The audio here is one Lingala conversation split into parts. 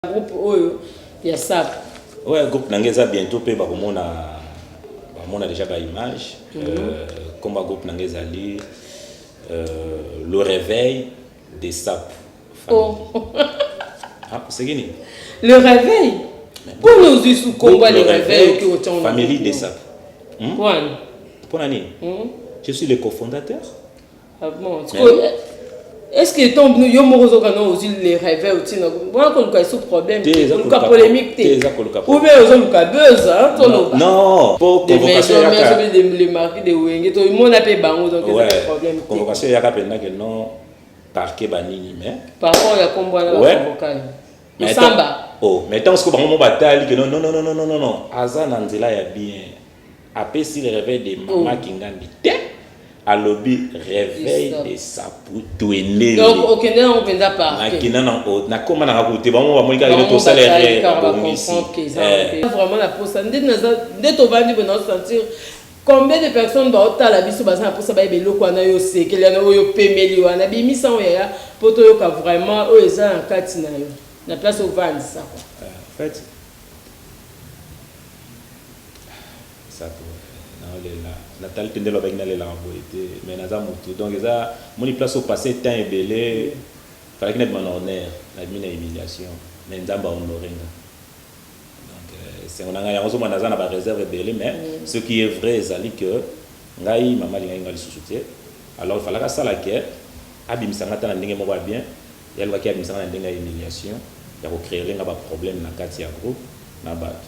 Groupe oyo ya sap. Ouais, groupe na ngai eza bientôt mpe bakomona bamona déjà ba image. Komba groupe na ngai ezali le réveil des sap. Oh. Ah, oseki nini? Le réveil. Mpona ozwi su komba le réveil oki otia famille des sap. Wana. Mpona nini? Je suis le cofondateur. Ah bon, est-ce que ton yo moko ozoka no ozwi le réveil otina wana koluka esu problème te, koluka polémique te, ou bien ozoluka buzz, hein, toloba. Non, po convocation yaka le marquis de Wenge tomona mpe bango, donc eza problème te. Convocation yaka mpenza ke non parquet banini, mais par rapport ya kombo wana baconvoka yo osamba. Oh, mais ntango sikoyo bango mo batali ke non, non, non, non, non, non, non, aza na nzela ya bien, apesi le réveil de mama Kingandi te, alobi réveil de sapu twendele. Donc okende nango mpenza parquet. Nakenda na nakóma nanga kote, bango bamoni kaka ino tosala erreur, babongisi. Vraiment na posa nde nde tovandi boye, naosentir combien de personnes baotala biso baza na mposa bayeba eloko wana oyo osekeli wana, oyo opemeli wana. Bimisa oyo yaya mpo toyoka vraiment oyo eza na kati na yo na place ovandisa. En fait, sapo naolela, natali mpe nde lobaki nalelaka boye te, mais naza motu, donc eza moni place opasse temps ebele, falaki nabima na honneur, nabimi na humiliation, mais Nzambe ahonore nga. Donc esengo na ngai yango ozomona naza na baréserve ebele, mais ce qui est vrai ezali que ngai mama alingaki ngai lisusu te. Alors ifalaki asala ke abimisa ngai ata na ndenge moko ya bien, ye alukaki abimisa ngai na ndenge ya humiliation, ya kocréer nga baproblème na kati ya groupe na bato.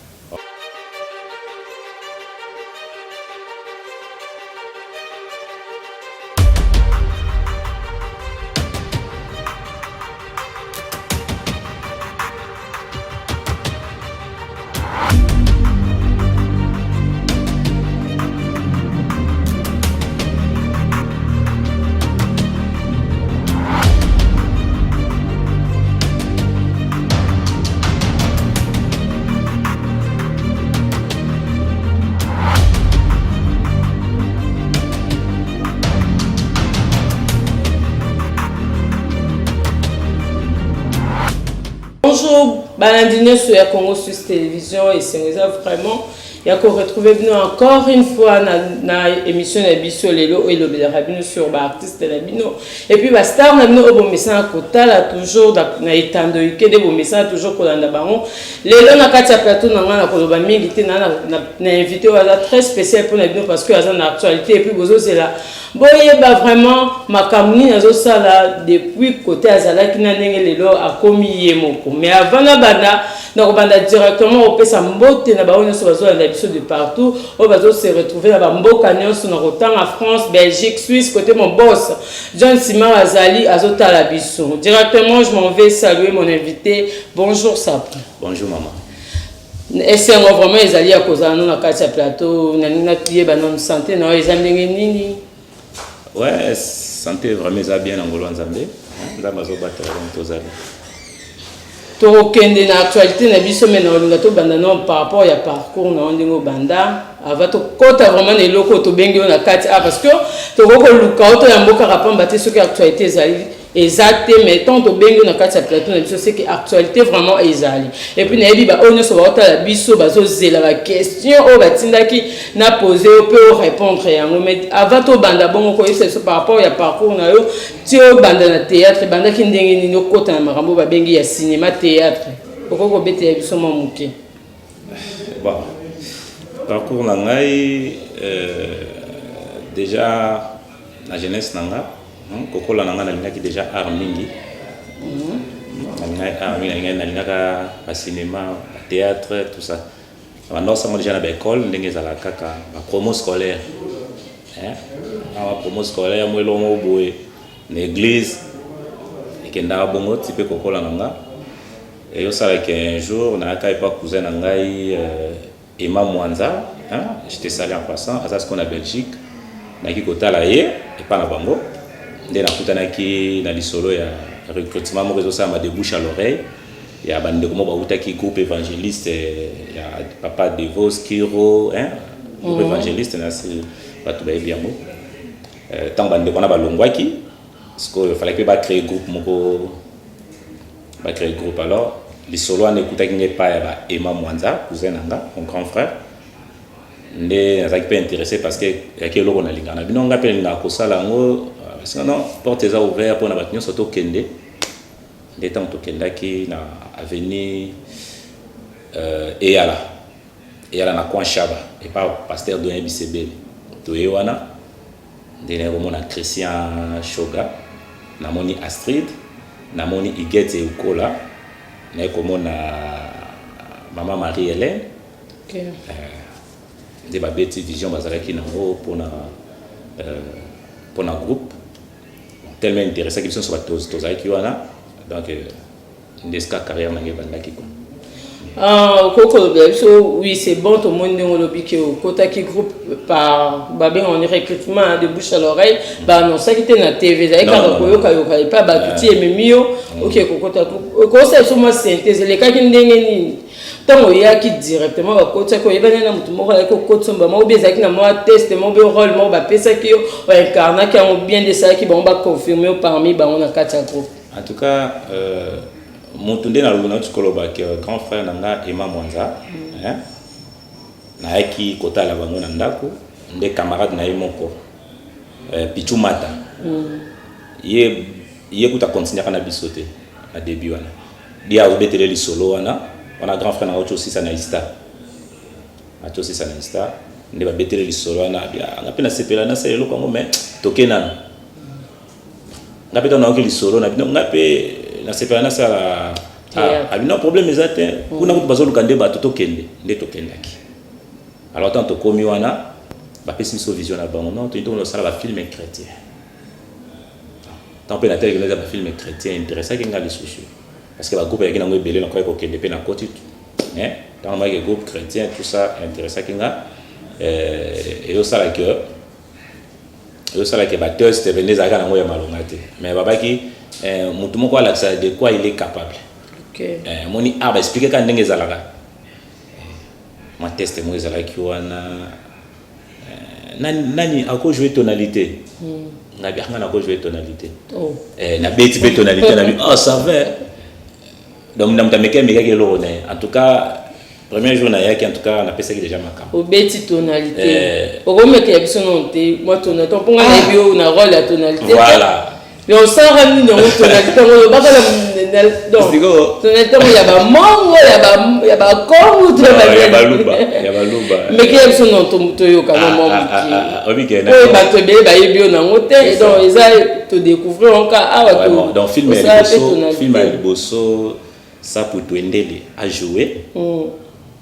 Bonjour balandi nyonso ya Congo Suisse Télévision, esengo eza vraiment ya koretrouve bino encore une fois na émission na biso lelo oyo elobelaka bino sur baartiste na bino et puis bastar na bino oyo bomesana kotala toujours na etando ike nde bomesana toujours kolanda bango. Lelo na kati ya plateau na ngai, na koloba mingi te, na invité oyo aza très spécial mpona bino parce que aza na actualité et puis bozozela boyeba vraiment makambo nini azosala depuis côté azalaki na ndenge lelo akomi ye moko. Mais avant nabanda, nakobanda directement kopesa mbote na bango nyonso bazolanda biso de partout, oyo bazose retrouver na bamboka nyonso, na kotanga France, Belgique, Suisse, côté mon boss John Simar azali azotala biso. Directement, je m'en vais saluer mon invité. Bonjour Sapo. Bonjour maman. Esengo vraiment ezali ya kozala no na kati ya plateau. Nalingi nayeba nano santé na yo eza ndenge nini? Ouais, santé vraiment eza bien na ngolo ya Nzambe. Nzambe azobatela, donc tozali. Tokokende na actualité na biso, mais na olinga tobanda no par rapport ya parcours na yo, ndenge obanda, avant tokɔta vraiment na eloko oyo tobengi yo na kati. Ah, parce que tokoki koluka oyo toyambo kaka pamba te soki actualité ezali eza te, mais tant tobengi yo na kati ya plateau na biso, c'est que actualité vraiment ezali. Et puis nayebi baoyo nyonso baotala biso bazozela baquestion oyo batindaki na pose yo mpe orépondre yango. Mais avant tobanda bongo, koyebisa biso par rapport ya parcours na yo ti obanda na théâtre, ebandaki ndenge nini, okota na makambo oyo babengi ya cinéma théâtre. Okoki kobetela biso mwa moke? Bon, parcours na ngai, déjà na jeunesse na nga, kokola na ngai, nalingaki déjà art mingi. Nalingaki art mingi, nalingaka bacinéma, théâtre, tout ça. Banda osango déjà na baécole, ndenge ezalaka kaka bapromo scolaire, awa promo scolaire mo eloko moko boye na église, ekendaka bongo ti mpe kokola na nga eyosalaki. Un jour nayaka epa cousin na ngai Emma Mwanza, hein, je te salue en passant, aza sikoyo na Belgique. Nayaki kotala ye epa na bango, nde nakutanaki na lisolo ya recrutement moko ezosalama de bouche à l'oreille ya bandeko moko bautaki groupe évangéliste ya papa Devos Kiro, hein, groupe évangéliste nasi bato bayebi yango. Ntango bandeko wana balongwaki, sikoyo falaki mpe bacréer groupe moko, bacréer groupe alors. Lisolo wana ekutaki ngai epai ya ba Emma Mwanza, cousin na nga, mon grand frère. Nde nazalaki mpe intéressé parce que eyaki eloko nalingaka na bino, nga mpe nalingaka kosala yango. Singa non, porte eza ouvert mpona bato nyonso, tokende. Nde ntango tokendaki na avenue Eyala, Eyala na coin Shaba, epa pasteur Doyen Bisebele, toye wana nde naye komona Christian Shoga, namoni Astrid, namoni Igete Eukola, naye komona mama Marie Hélène. Nde babeti vision bazalaki nango mpona groupe, tellement intéressaki biso nyonso bato tozalaki wana. Donc nde esika carrière nange ebandaki quoi. Ah, okoki kolobela biso? Oui, c'est bon, tomoni ndenge olobi ke okotaki groupe par, babengaka ni recrutement de bouche à l'oreille. Baannonsaki te na TV, ezalaki kaka koyokayoka epa bato ti ememi yo oke kokota. Okosala biso mwa synthèse, elekaki ndenge nini? Ntango oyaki directement, bakotiaki, oyebani na motu moko ayaki kokotisa mbama, obi ezalaki na mwa test moko be rôle moko bapesaki yo, oincarnaki yango bien, nde esalaki bango baconfirme yo parmi bango na kati ya groupe? En tout cas, motu nde nauti koloba ke grand frère na nga Emma Mwanza, hein, nayaki kotala bango na ndako, nde camarade na ye moko, Pichu Mata, ye kuta continuaka na biso te na début wana. Di azobetele lisolo wana wana, grand frère na nga oti osisa na ista, ati osisa na ista, nde babetele lisolo wana. Nga mpe nasepela nasala eloko yango, mais toke nano. Nga mpe ntango nayoki lisolo na bino, nga mpe nasepela nasala. Abino, problème eza te, kuna kutu bazoluka nde bato, tokende. Nde tokendaki. Alors ntango tokomi wana, bapesi biso vision na bango: non, toyini tokona kosala bafilm chrétien. Ntango mpe nateleki eza bafilm chrétien, intéressaki nga lisusu parce que bagroupe eyaki nango ebele, nakoki kokende mpe na koti. Mais ntango namaki groupe chrétien, tout ça intéressaki nga. Ezosalaki batest pende ezalaka nango ya malonga te, mais babaki motu moko alakisa de quoi il est capable. Moni art baexplike kaka ndenge ezalaka. Mwa test moko ezalaki wana, nani akojoue tonalité? Ngabi anga nakojoue tonalité. Nabeti mpe tonalité, nabi: oh, ça va. Donc na moto ameki, amekaki eloko na ye. En tout cas, premier jour nayaki, en tout cas napesaki déjà makambo. Obeti tonalité, okomekela biso nano te mwa tonalité, mpo nga nayebi oyo na rôle ya tonalité? Voilà. Mais osalaka nini yango, tonalité yango olobaka na donc tonalité yango ya bamongo, ya bakongo to? Ya Baluba, ya Baluba. Mekela biso nano, toyoka no mwa moke, oyo bato ebele bayebi yo nango te. Donc eza todécouvrir yango awa. Donc film ya liboso, Sapu Twendele a joué,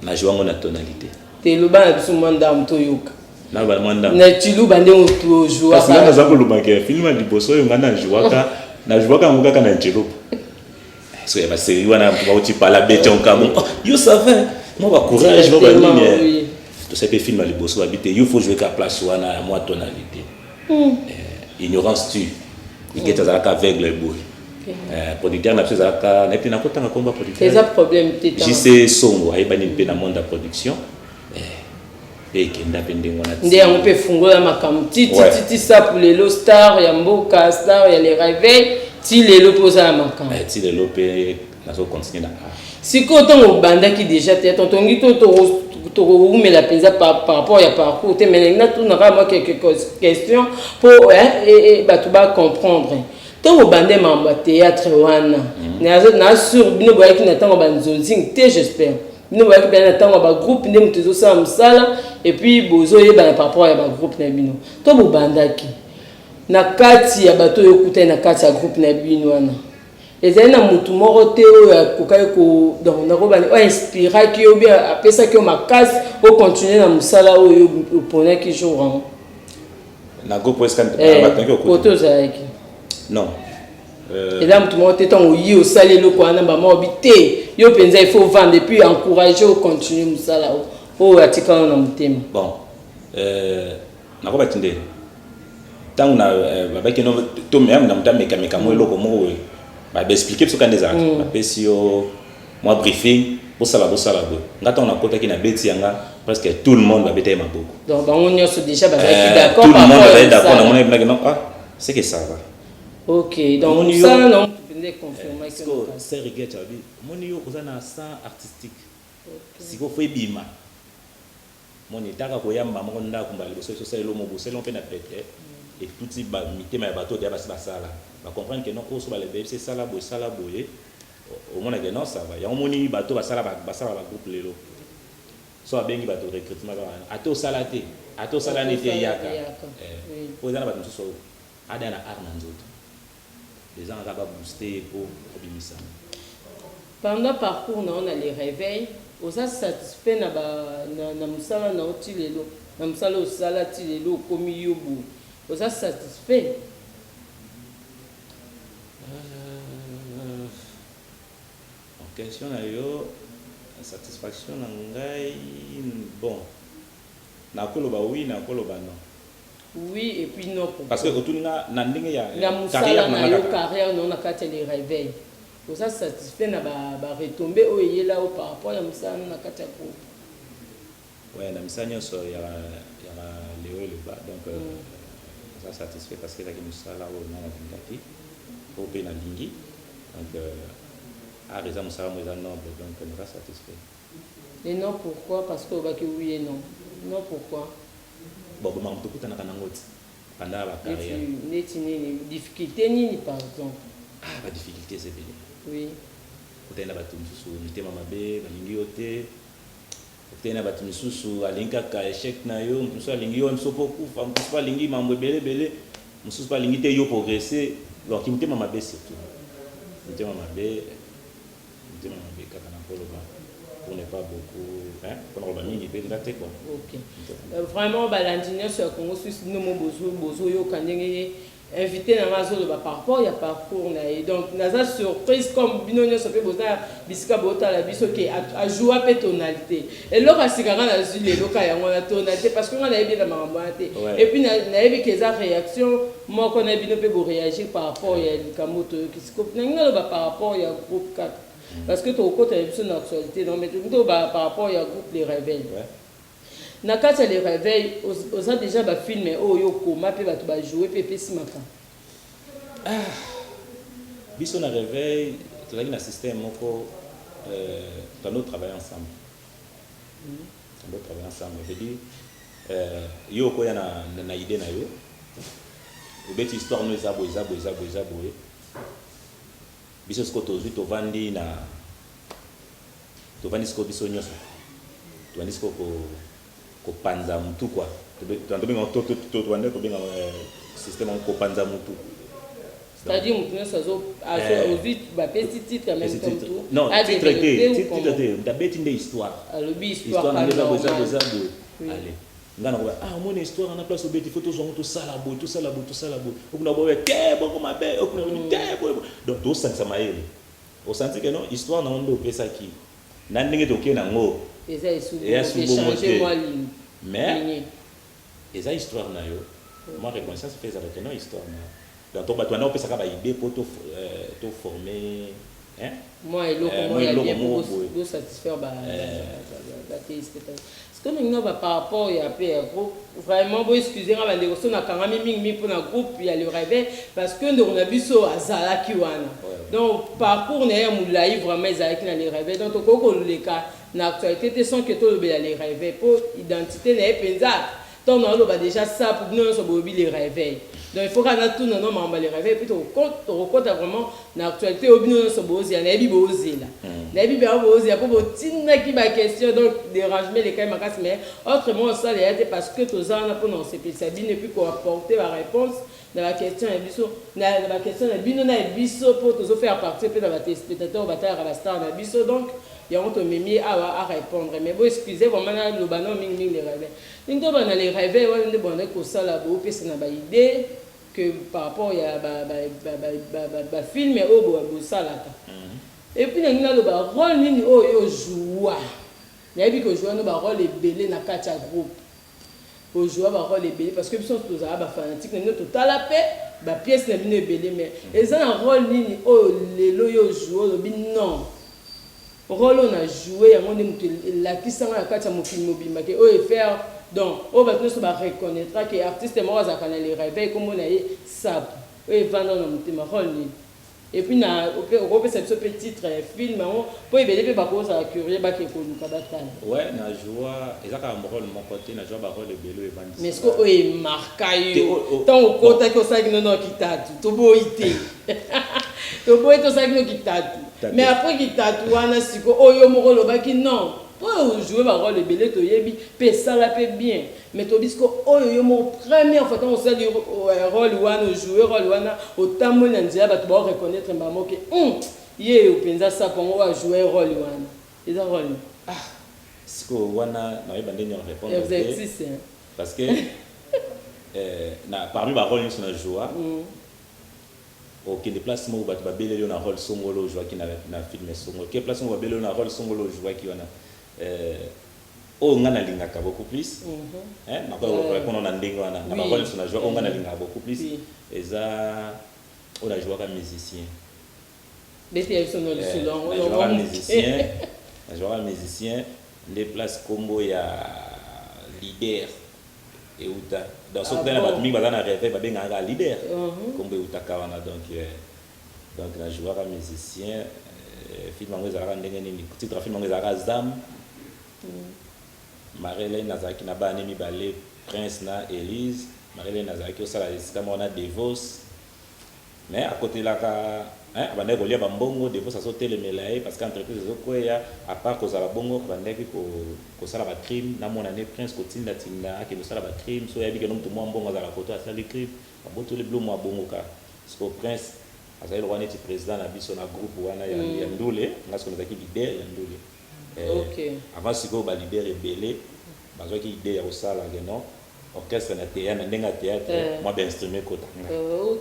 na joué yango na tonalité. Te, loba na biso mwa ndambo, toyoka. Naloba mwa ndambo? Na Tshiluba, ndenge tojouaka. Nga naza kolobaka film ya liboso oyo nga najouaka, najouaka yango kaka na Tshiluba. So ya basérie wana, bauti pala betionka bon, yo ça va, mwa bacourage, mwa banini. Tosali mpe film ya liboso, babi te, yo faut jouer ka place wana ya mwa tonalité. Ignorance tue, Iketi azalaka aveugle boye. Producteur na biso ezalaka, nayebi te nakotanga komba producteur. Eza problème te. JC Songo, ayebani mpe na monde ya production, mpe ekenda mpe ndenge wana. Nde yango mpe efungola makambo ti ti ti Sapu lelo star ya mboka, star ya Le Réveil, ti lelo mpe oza na makambo. Ti lelo mpe nazocontinue na art. Sikoyo, ntango obandaki déjà te, tontongi to tokowumela mpenza par rapport ya parcours te, mais natunaka mwa quelques questions mpo bato bacomprendre. Ntango obande mambo ya théâtre wana, na sur bino boyaki na ntango banzonzing te, j'espère bino boyaki mpenza na ntango ya bagroupe, nde moto ezosala mosala, et puis bozoyebana par rapport ya bagroupe na bino. To bobandaki na kati ya bato oyo okutani na kati ya groupe na bino wana, ezali na motu moko te oyo akokaki ko, donc nakobani, oyo inspiraki yo bien, apesaki yo makasi ocontinue na mosala oyo oponaki jour yango? Na groupe esika? Kote ozalaki. Non. Eza motu moko te, ntango oyi osali eloko wana, bama obi te, yo mpenza il faut vendre et puis encourager ocontinue mosala oyo atikala na motema? Bon, nakobati nde ntango na babaki no to na moto amekameka mo eloko moko boye, baexplike biso kanda ezalaka, bapesi yo mwa briefing, bosala, bosala boye. Nga ntango nakotaki, nabeti yanga, presque tout le monde babeta ye maboko. Donc bango nyonso déjà bazalaki d'accord? Tout le monde bazalaki d'accord. Namoni ebinaki non, ah, c'est que ça va. Ok, donc mosala na mpenza. Nde confirmaki. Sikoyo sœur Huguette alobi, omoni yo oza na sang artistique, sikoyo faut ebima. Omoni taka koya mbala moko ndaku mbala liboso esi osali eloko moko boye, osali yango pe na pete, etuti ba mitema ya bato oyo dejà basi basala, ba comprendre que non oyo soki bayebisi ye sala boye sala boye, omona que non ça va. Yango omoni bato basala basalaka ba groupe lelo, soki abengi bato recrutement kaka ata osala te, ata osala nini te yaka, po eza na bato mosusu ada na art na nzoto. Eza kaka ba booster ye po abimisa. Pendant parcours na yo na le reveil oza satisfait na ba na musala na yo ti lelo? Na musala osala ti lelo okomi yo boye oza satisfait? Bon question na yo satisfaction na ngai bon nakoloba oui nakoloba non. Oui et puis non pourquoi? Parce que otuni nga na ndenge ya Na musala na yo carrière na yo na kati ya le reveil oza satisfait na ba retombee oyo eyela yo par rapport ya musala na yo na kati ya groupe? Ouais na misala nionso ya ya Leo Eloba donc naza satisfait parce que ezalaki musala oyo nga nalingaki oyo pe nalingi donc art eza musala moko eza noble donc naza satisfait. Et non pourquoi parce que olobaki oui et non non pourquoi? Bon ba makambo tokutanaka nango ti pendant ba carrière. Neti nini difficulte nini par exemple? Ah ba difficulte eza ebele. Oui. Okutani na batu misusu mitema mabe balingi yo te, okutani na batu misusu alingi kaka echec na yo, mutu mosusu alingi yo mosusu po okufa, mutu mosusu pe alingi mambo ebele ebele, mosusu pe alingi te yo progresser, donc ki motema mabe surtout, motema mabe. Motema mabe kaka na koloba pour ne pas beaucoup hein pona koloba mingi pe nga te quoi. Ok vraiment balandi nionso ya Congo Suisse bino mo bozo bozo yoka ndenge invité na nga azoloba par rapport ya parcours na ye donc naza surprise comme bino nionso pe boza bisika botala biso ke a joua pe tonalité eloko ya sika nga nazwi lelo ka yango wana tonalité parce que nga nayebi na makambo wana te et puis nayebi ke eza réaction moko na bino pe bo réagir par rapport ya likambo toyoki. Nalingi naloba par rapport ya groupe kaka parce que tokokota na biso na actualité non mais tolingi toloba par rapport ya groupe le réveil. Na kati ya le réveil oza déjà ba film oyo yo okoma pe bato ba jouer pe epesi makambo. Ah biso na réveil tozalaki na système moko tobandi ko travailler ensemble. Tobandi ko travailler ensemble veut dire yo okoya na idee na yo. Obeti histoire no eza boye eza boye eza boye eza boye biso sikoyo tozui tovandi na tovandi sikoyo biso nyoso tobandi sikoyo ko kopanza mutu quoi tobandi kobenga système yango kopanza mutu. C'est-à-dire mutu nyoso azo azo ozui bapesi titre en même temps mutu non titre te titre te mutu abeti nde histoire alobi histoire nde eza boye eza boye eza boye allez Nga nakoba ah omoni histoire wana place obeti faut tozwa yango tosala boye tosala boye tosala boye okuna boye te boko mabe okuna boye te boye donc tosangisa mayele osanti que non histoire na yo nde opesaki na ndenge toke na ngo eza esu bongo te mais eza histoire na yo mwa reconnaissance pe ezala que non histoire na yo donc bato banda kopesaka ba idée po to to former hein mwa eloko moko ya bien po bo satisfaire ba ba telespectateurs. Sikoyo nalingi naloba par rapport ya pe ya groupe vraiment bo excuse nga ba ndeko soki nakangami mingi mingi pona groupe ya le reveil parce que ndeko na biso azalaki wana donc parcours na ye ya mulayi vraiment ezalaki na le reveil donc tokoki koleka na actualite te sans que tolobela le reveil po identite na ye penza Tango nazo loba dejà sapu bino nionso bolobi le reveil donc il faut kaka natuna nao makambo ya le reveil epuis toko kota vraiment na actualite oyo bino nionso bozela nayebi bozela nayebi penza bozela po botindaki ba question donc derangement elekaki makasi mais autrement osala eya te parce que toza wana pona kosepelisa bino epuis ko apporter ba reponse na ba question na biso na ba question na bino na ya biso po tozo faire partir pe na ba telespectateurs oyo batalaka ba star na biso donc yango tomemi ye awa a repondre mais bo excuse vraiment na loba nao mingi mingi le reveil ndenge tobanda le reveil wana nde bobandaki kosala bopesa na ba idee que par rapport ya ba film oyo bosalaka et puis nalingi naloba role nini oyo yo ojoua nayebi ke ojoua no ba role ebele na kati ya groupe Bo joua ba role ebele parce que biso nionso tozalaka ba fanatique na bino totala pe ba pièces na bino ebele mais eza na role nini oyo lelo yo o joue olobi non role oyo na joue yango nde mutu elakisa nga na kati ya mokili mobimba ke oyo e faire donc oyo batu nionso ba reconnaitra ke artiste moko azalaka na le reveil kombo na ye sabu oyo evanda na motema role nini? Et puis na okopesa biso mpe titre ya film yango, mpo ebele mpe bakozala curieux, bake koluka batala. Ouais, na joua, eza kaka rôle moko te, na joua barôle ebele oyo evandisi. Mais est-ce que oyo emarka yo ntango okotaki, osalaki nono kitatu? Toboyi te, toboyi te, osalaki no kitatu, mais après kitatu wana, siko oyo moko olobaki non, mpo ojoue barôle ebele, toyebi mpe esala mpe bien, mais toyebi siko oyo yo moko première fois ntango osali rôle wana, ojoue rôle wana, otamboli na nzela, bato baoreconnaître mbamoke ye oyo mpenza sapo yango oyo ajoue rôle wana, eza rôle? Ah, sikoyo wana nayeba ndenge ya répondre. Exercice. Parce que na parmi barôle nyonso na joua, okende place moko, bato babeleli yo na rôle songolo ozwaki na film songolo, ke place moko babeleli yo na rôle songolo ozwaki wana, oyo nga nalingaka beaucoup plus, nakoki na ndenge wana, na barôle nyonso na joua, oyo nga nalingaka beaucoup plus eza oyo najouaka musicien. Beti ya biso no lisolo yango. Najouaka musicien, najouaka musicien nde place nkombo ya leader euta. Donc soki na bato mingi baza na réveil, babengaka kaka leader, nkombo eutaka wana. Donc najouaka musicien. Film yango ezalaka ndenge nini? Titre ya film yango ezalaka Zam. Marie-Hélène azalaki na bana mibale, Prince na Élise. Marie-Hélène azalaki osala esika moko na Devos, mais akotelaka, abandaki kolia bambongo. Devos azotelemela ye parce que entreprise ezokweya. À part kozala bongo, abandaki kosala bacrime na mwana ne Prince, kotindatinda akende kosala bacrime. So oyebi keno moto mwa mbongo azala koto, asali crime, abotoli bilo mwa bongo kaka. Siko Prince azali lokwa neti président na biso na groupe wana ya ndule. Nga siko nazalaki leader ya ndule. Avant sikoyo baleader ebele bazwaki idée ya kosala ke non, orchestre na théâtre, na ndenge ya théâtre, mwa bainstrument ekota.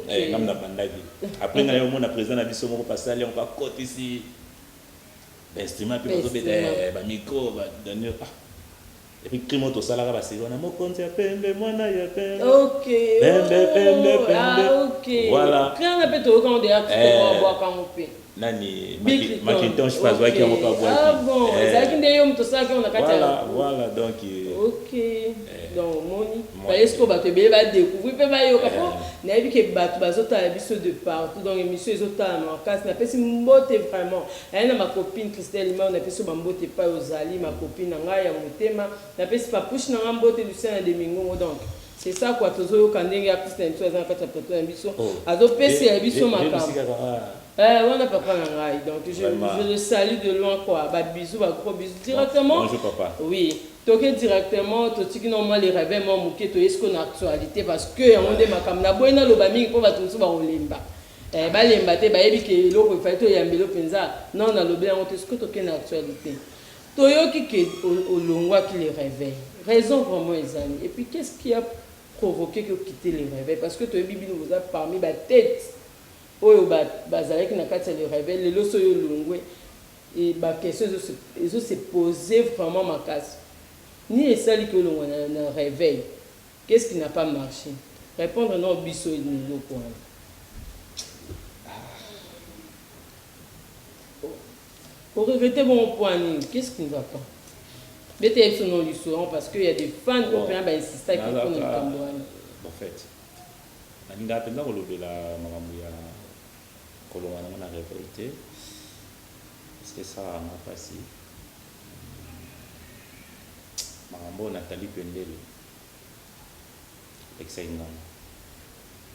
Nga ngam nabandaki. Après ngai omona président na biso moko pasali yango, akotisi bainstrument mpe bazobeta bamicro, badaniel. Et puis crime oyo tosalaka, baseri wana, mokonzi ya pembe, mwana ya pembe. Pembe, pembe, pembe. Ah, ok. Voilà. Kana mpe toyokango deya, abwakango mpe. Nani, Macintosh mpe azwaki yango mpe abwaki. Ah bon, ezalaki nde yo moto osalaki yango na kati? Voilà, donc. Ok, donc omoni baye sikoyo, bato ebele badécouvrir mpe bayoka, mpo nayebi ke bato bazotala biso de partout. Donc émission ezotalama makasi. Napesi mbote vraiment aye na macopine Christelle Limao, napesi yo bambote epai ozali, macopine na ngai ya motema. Napesi papuche na ngai mbote, Lucien na Demingongo. Donc c'est ça quoi, tozoyoka ndenge artiste na biso aza na kati ya plateau na biso, azopesela biso makambo wana, papa na ngai. Donc je le salue de loin quoi, babisous, bagros bisous directement. Bonjour papa. Oui, toke directement, totiki no mwa le réveil mwa moke, toye sikoyo na actualité, parce que yango nde makambo naboyi naloba mingi mpo bato mosusu bakolemba. Balemba te, bayebi ke eloko efali toyambelo mpenza. Non, nalobi yango te. Sikoyo toke na actualité. Toyoki ke olongwaki le réveil, raison vraiment ezali? Et puis qu'est-ce qui a provoqué ke okite le réveil? Parce que toyebi bino boza parmi batete oyo bazalaki na kati ya le réveil. Lelo so oyo olongwe, baquestion ezose pose vraiment makasi. Nini esaliki olongwa na réveil? Qu'est-ce qui n'a pas marché? Répondre no biso na eloko wana. Oregretter bongo mpo nini? Qu'est-ce qui ne va pas? Bete biso no lisolo, parce que y a des fans oyo mpena bainsistaki mpona likambo wana. En fait, nalingaka mpenza kolobela makambo ya kolongwa nango na réveil te, parce que esalaka nga mpasi. Makambo oyo Nathalie Pendele ekisaki ngango,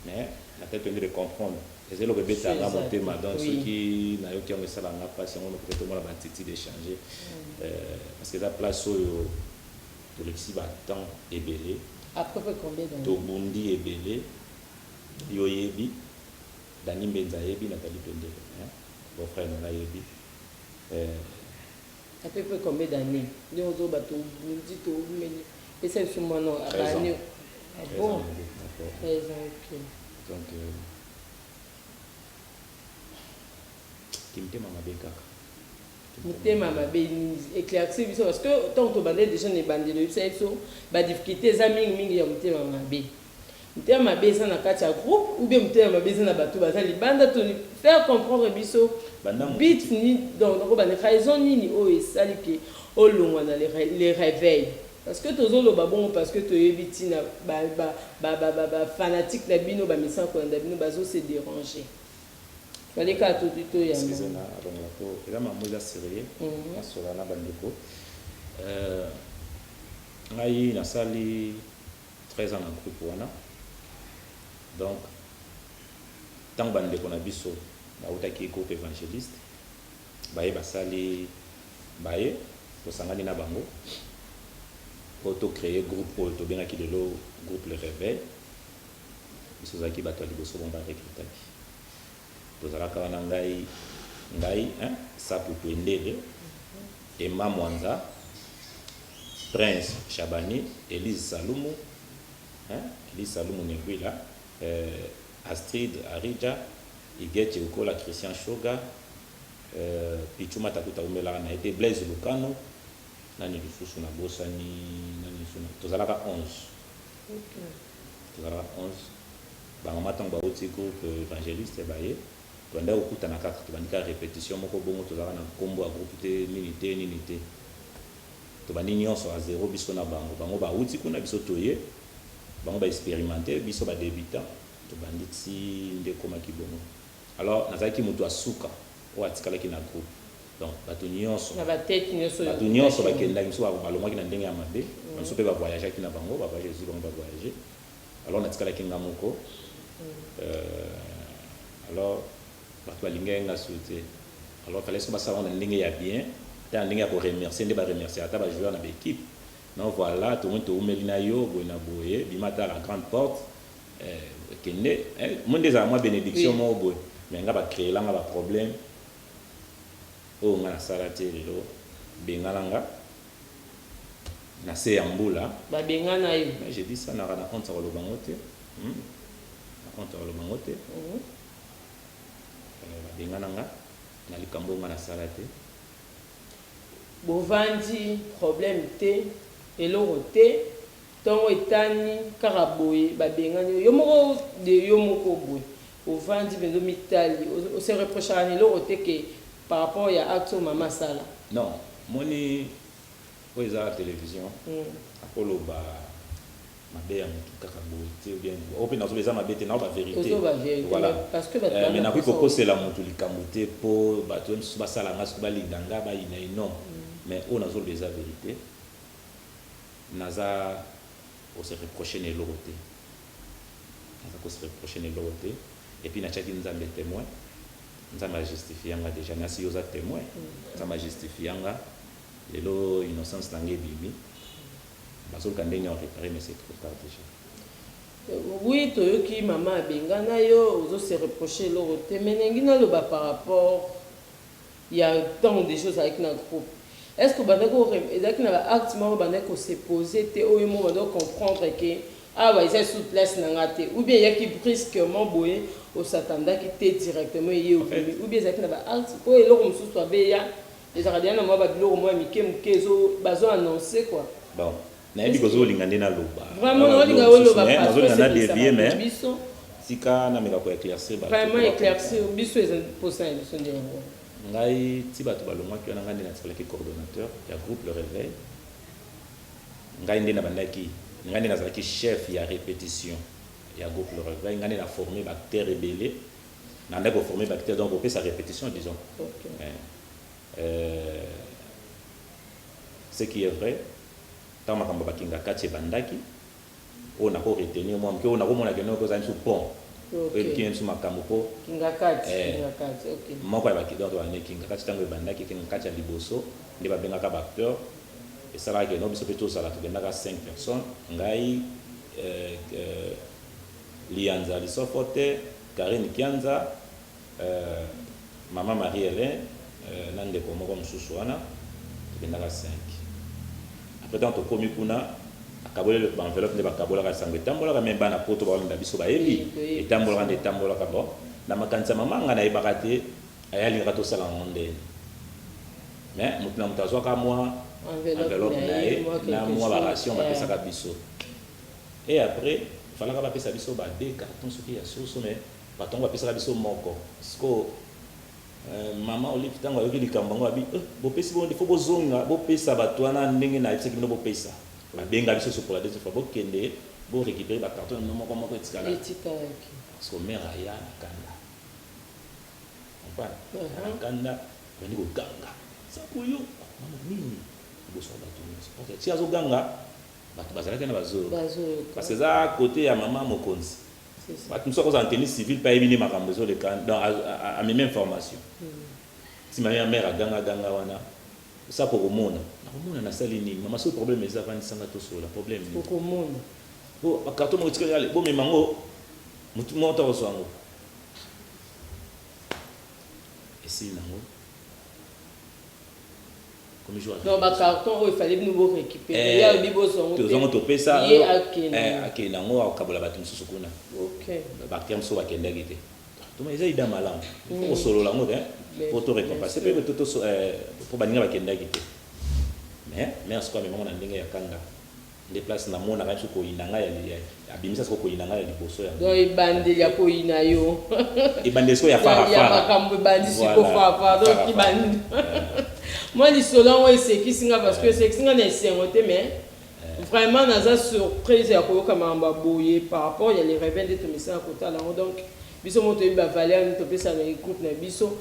mais Nathalie Pendele comprendre, eza eloko ebetaka nga motema. Donc soki nayoki yango, esalaka nga mpasi. Yango peut-être omona baattitude échange, parce que eza place oyo tolekisi batemps ebele. Après combien d'années? Tobundi ebele. Yo oyebi, Dani Mbenza ayebi, Nathalie Pendele, beau frère na nga ayebi. À peu près combien d'années nde ozoba tobundi, toumeli? Pesa biso mwana abani. Ah bon, 13 ans, ok. Donc kimotema mabe kaka. Motema mabe, éclaircir biso, parce que ntango tobandeli déjà na ebandeli, oyebisa biso badifficulté eza mingimingi ya motema mabe. Motema mabe eza na kati ya groupe ou bien motema mabe eza na bato baza libanda? To faire comprendre biso bit ni. Donc nakobanda raison nini oyo esali ke olongwa na les réveils? Parce que tozoloba bongo parce que toyebi ntina bafanatique na bino, bamesana kolanda bino, bazose déranger. Fallait kaka toyamba. Excuse nga, alongola po eza makambo eza sérieux. Nasola na bandeko. Ngai nasali 13 ans na groupe wana. Donc ntango bandeko na biso bautaki groupe évangéliste, baye basali, baye tosangani na bango po tocréer groupe oyo tobengaki lelo groupe Le Réveil. Biso ozalaki bato ya liboso bango barecrutaki. Tozalaka wana ngai, hein, Saputu Endele, Emma Mwanza, Prince Chabani, Elise Salumu, hein, Elise Salumu Negwila, Astrid Arija, Igete Okola, Christian Shoga, Pichu Matakuta umelaka na ye te, Blaise Lukano, nani lisusu nabosani, nani lisusu? Tozalaka 11. Tozalaka 11. Bamama, ntango bauti groupe évangéliste, baye, tobandaki kokutana kaka, tobandi kaka répétition moko bongo. Tozalaka na nkombo ya groupe te, nini te, nini te. Tobandi nyonso à zéro, biso na bango. Bango bauti kuna, biso toye. Bango baexpérimenté, biso badébutant. Tobandi ti nde ekomaki bongo. Alors nazalaki moto asuka oyo atikalaki na groupe. Donc bato nyonso na batete nyonso oyo bato nyonso bakendaki. Mosusu balongwaki na ndenge ya mabe, bamosusu mpe bavoyageaki na bango, bavoyage ezwi bango, bavoyage. Alors natikalaki nga moko. Alors bato balingaki nga su te. Alors fallait so basala ngo na ndenge ya bien, ata na ndenge ya koremercier, nde baremercier ata bajoueur na baéquipe. Non, voilà, tomoni toumeli na yo boye na boye, bima ata la grande porte, kende mo nde ezala mwa bénédiction moko boye. Mais nga bacréelanga baproblème oyo nga nasala te. Lelo bengana nga na se ya mbula. Babengana yo? Mais j'ai dit ça, naka na honte ya koloba ngo te. Na honte ya koloba ngo te. Babengana nga na likambo oyo nga nasala te. Bovandi, problème te, eloko te. Ntongo etani kaka boye, babengani yo moko de yo moko boye. Ovandi mpenza, omitali, ose reprochaka na eloko te ke par rapport ya acte oyo mama asala? Non, moni oyo eza télévision, akoloba mabe ya motu kaka boye te, ou bien oyo mpe nazoba eza mabe te, nao bavérité. Ozoba vérité. Voilà. Mais parce que bato Mais bana nakoki posa kokosela motu likambo te mpo bato mosusu basala nga soki balinga nga, bayina ye, non. Mais oyo nazoloba eza vérité. Naza kose reproche na eloko te, naza kose reproche na eloko te. Et puis natiaki Nzambe témoin. Nzambe ajustifie nga déjà. Nasi yo oza témoin. Nzambe ajustifie nga. Lelo innocence na nga ebimi. Bazoluka ndenge ya réparer, mais c'est trop tard déjà. Oui, toyoki mama abengana yo, ozose reproche eloko te. Mais ndenge naloba, par rapport ya ntango déjà ozalaki na groupe, est ce que obandaki, ezalaki na baacte moko obandaki kose poser te, oyo moko obandaki comprendre ke awa eza sur place na nga te, ou bien eyaki brusquement boye, osatandaki te, directement eye obimi, ou bien ezalaki na baacte po eloko mosusu abeya, ezalaka deya na mwa babiloko mwa mike moke bazo annonce quoi? Bon, nayebi kozolinga nde naloba. Vraiment naolinga oloba. Nazolinga na dévier, mais biso tika nameka koéclaircir bato. Vraiment éclaircir biso, eza mposa ya biso nde yango. Ngai, ti bato balongwaki wana, ngai nde natikalaki coordonnateur ya groupe Le Réveil. Ngai nde nabandaki, ngai nde nazalaki chef ya répétition ya groupe Le Réveil. Ngai nde na formé baacteur ebele, nandaki koforme baacteur, donc kopesa répétition, disons. Ce qui est vrai, ntango makambo bakinga kati ebandaki, oyo nako retenir mwa moke, oyo nakomona kende kozala misu pont oyo eluki misu makambo mpo moko ya donc bande kinga kati. Ntango ebandaki kinga kati ya liboso, nde babengaka baacteur, esalaka keno biso mpe tozala. Tokendaka 5 personnes: ngai, Lianza Lisofo te, Karine Kianza, mama Marie Hélène, na ndeko moko mosusu wana. Tokendaka 5. Après, ntango tokomi kuna, akaboleli baenveloppe nde bakabolaka. Sango etambolaka, me bana poto baolanda biso bayebi etambolaka nde etambolaka. Bon, na makanisi ya mama, nga nayebaka te aye alingaka tosala yango ndeni. Mais moto na moto azwaka mwa enveloppe na ye na mwa baration bapesaka biso. Et après, falaka bapesa biso ba deux carton soki ya soso, mais bato yango bapesaka biso moko. Siko mama Olive, ntango ayoki likambo yango, abi: "Bopesi bongo, faut bozonga, bopesa bato wana ndenge nayebisaki bino bopesa." Babenga biso so pour la deuxième fois: "Bokende borécupérer bacarton na bino moko moko etikala." Etikalaki. Parce que mare aya na kanda. Comprendre? Na kanda, bandi koganga, sapo yo mama nini liboso ya bato nyonso. Ok, ti azoganga, bato bazalaki na bazoyoka, parce que eza côté ya mama mokonzi. Bato mosusu akozala tenue civile mpe ayebi nde makambo ezoleka, donc amemi information. Nsima ya mare agangaganga wana, sapo komona, nakomona nasali nini? Mama, soki problème eza, avandisanga, tosolola problème nini. Okomona. Po bacarton moko etikali, ale bomema yango, motu moko takozwa yango, esili nango komi jour. Donc bacarton oyo efale bino borécupérer, ye alobi bozwango. Tozwango, topesa. Ye akende. Akende yango, akabola bato mosusu kuna. Baacteur mosusu bakendaki te. Toma eza ida malamu, faut kosolola yango te po to récompense mpe po baninga bakendaki te. Mais mare sikoyo amemango na ndenge ya kanda nde place namonaka biso koyina ngai, abimisa sikoyo koyina ngai ya liboso yango. Donc ebandeli ya koyina yo. Ebandeli sikoyo ya ya farafara. Makambo ebandi siko farafara. Donc ibandi mwa lisolo yango esekisi nga, parce que esekisi nga na esengo te, mais vraiment naza surprise ya koyoka makambo ya boye par rapport ya les réveils nde tomesana kotala yango. Donc biso mo toyebi bavaleur nde topesa na groupe na biso.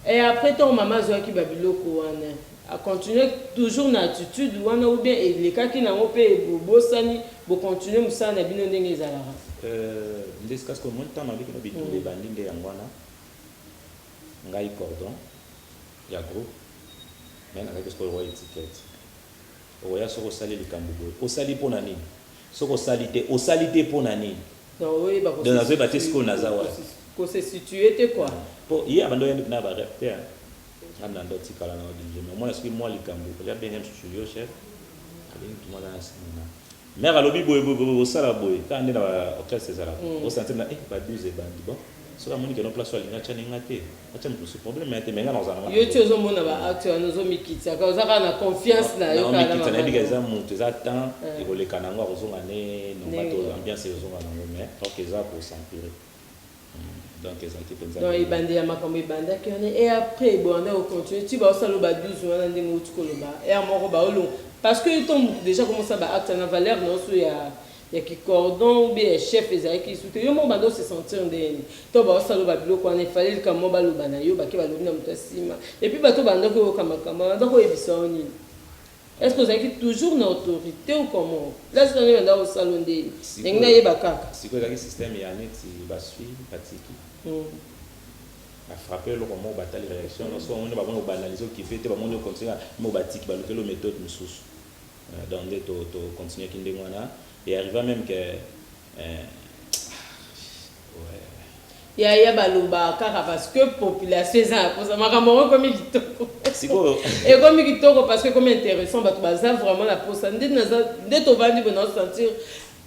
Et après, ntango mama azwaki babiloko wana, acontinue toujours na attitude wana ou bien elekaki nango mpe bobosani, bocontinue mosala na bino ndenge ezalaka? Nde sika sikoyo omoni ntango nabiki no bitumba ebandi nde yango wana. Ngai cordon ya groupe, mais nazalaki sikoyo roi étiquette. Okoya, soki osali likambo boye, osali mpo na nini? Soki osali te, osali te mpo na nini? Donc oyeba. Donc nazoyeba te sikoyo naza wapi. Kose situe te quoi. Mpo ye abandi oyandi mpena barep te, nga na ndo tikala na odirige. Mais omona soki mwa likambo olia, benge mosusu, yo chef abengi mutu moko aza na nsima na mare, alobi boye boye boye, osala boye kaka nde na baorchestre ezalaka. Osentir na ba 12 ebandi. Bon, soki amoni keno place oyo alingi atya ninga te, atya moto mosusu, problème ya te, mais nga nazala na Yo ti ozomona baacte wana, ozomikitaka, oza kaka na confiance na yo kaka na Naomikitisa, mama nayebi ka na yo. Eza moto, eza temps ekoleka nango, akozonga ne normal to ambiance ezozonga nango, mais or eza kos'empirer. Donc ezalaki mpenza. Donc ebandeli ya makambo ebandaki wana. Et après ebanda kocontinue ti baosala ba 12 wana, ndenge outi koloba, heure moko baolonga, parce que to motu déjà komosala baacte na valeur na oso ya kicordon ou bien ya chef ezalaki su te. Yo moko banda ose sentir ndeni to baosala babiloko wana? Efale likambo moko baloba na yo, bake balobi na moto ya nsima, et puis bato banda koyoka makambo, banda koyebisa yo nini? Est ce que ozalaki toujours na autorité ou comment? Place wana banda kosala yo ndeni? Ndenge nayeba kaka. Sikoyo ezalaki système ya neti basui batiki, bafrappe eloko moko, batali réaction nyonso, bamoni, bamoni obanalize, okife te, bamoni ocontinue mo, batiki, balukeli o méthode mosusu. Donc nde tocontinuaki ndenge wana et arriva même que ouais. Ya baloba kaka parce que population eza na posa makambo yango ekomi kitoko. Sikoyo Ekomi kitoko parce que ekomi intéressant, bato baza vraiment na posa. Nde naza nde tovandi boye, naosentir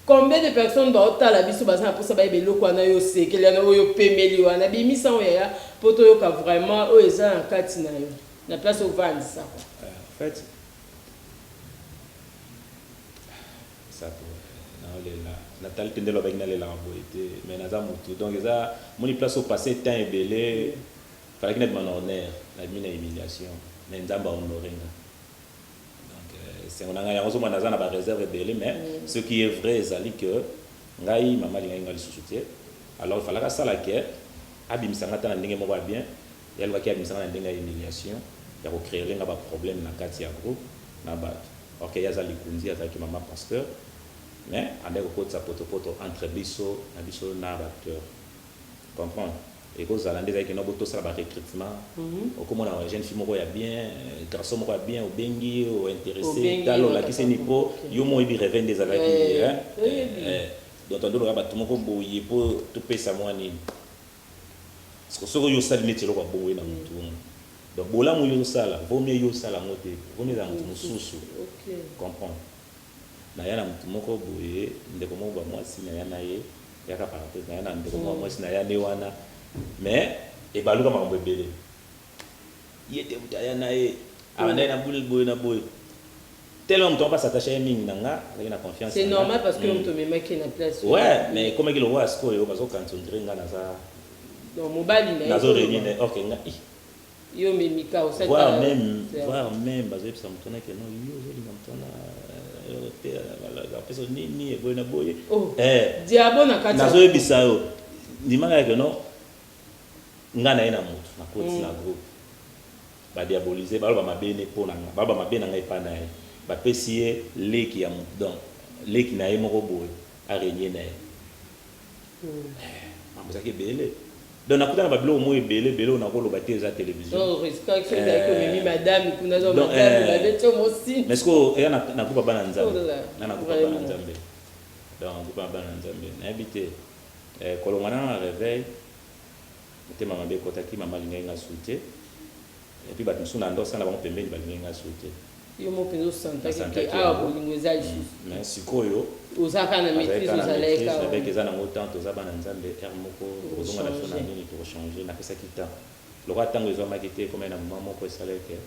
combien de personnes baotala biso, baza na posa bayeba eloko wana oyo osekeli wana, oyo opemeli wana. Bimisa oyo yaya, mpo toyoka vraiment oyo eza na kati na yo, na place ovandisa quoi. En fait sapo naolela, natali te nde lobaki nalelaka boye te, mais naza motu. Donc eza moni place opasse temps ebele, falaki nabima na honneur, nabimi na humiliation, mais Nzambe ahonore nga. Donc esengo na ngai yango ozomona naza na baréserve ebele. Mais ce qui est vrai ezali que ngai mama alingaki nga lisusu te. Alors efalaki asala ke abimisa nga ta na ndenge moko ya bien. Ye alobaki abimisa nga na ndenge ya humiliation, ya kocréer nga baproblème na kati ya groupe na bato. Ok, ye aza likundi, azalaki mama pasteur, mais andaki kokotisa potopoto entre biso na biso na baacteur. Comprendre, ekozala nde ezalaki no botosala barecrutement. Okomona jeune fille moko ya bien, garçon moko ya bien, obengi, ointéressé, tala olakisi ni mpo yo mo oyebi reve nde ezalaki. Donc tandoloka bato moko boye mpo topesa mwa nini. Soki oyo osali neti eloko ya bongo ye na motu wana, donc bolamu oyo ozosala, vaut mieux yo osala yango te, vaut mieux ezala motu mosusu. Comprendre, naya na motu moko boye, ndeko moko bamwasi, naya na ye yaka parenthèse, naya na ndeko moko mwasi, naya nde wana, mais ebaluka makambo ebele. Ye te moto aya na ye, abandaki na bule boye na boye, tellement moto moko attaché ye mingi na nga, azalaki na confiance. C'est normal parce que moto omemaki na place. Ouais, mais ekomaki lokola sikoyo bazokanisa ondire nga naza Donc mobali na ye. Nazo réunir, ok, nga Yo memika. Voire même bazoyebisa moto wana ke non, yo ozolinga moto wana te, apesa nini eboye na boye. Diabo na kati. Nazoyebisa yo, ndimaka yake non. Nga na ye na motu nakoti na groupe, badiaboliser, baloba mabe ne mpo na nga, baloba mabe na ngai epai na ye, bapesi ye leki ya motu, donc leki na ye moko boye arégner na ye. Mambo ezalaki ebele. Donc nakuta na babiloko moko ebele ebele oyo nakoloba te, eza télévision. Donc risquaki soki ezalaki omemi madame kuna, donc madame babeti yo mosini. Mais sikoyo eya na groupe ya bana Nzambe, na groupe ya bana Nzambe, donc groupe ya bana Nzambe, nayebi te. Kolongwa na réveil, motema mabe ekɔtaki. Mama alingaki nga su te, et puis bato mosusu na ndo osala bango pembeni balingaki nga su te. Yo mo mpenza osantaki ke awa bolingo eza lisusu. Mais sikoyo oza kaka na maîtrise, ozalaki kaka. Nabeki eza nango temps, toza bana Nzambe, heure moko tokozonga na biso na nini, tokochanger. Napesaki temps lokola ntango ezwamaki te. Ekomai na moment moko esalaki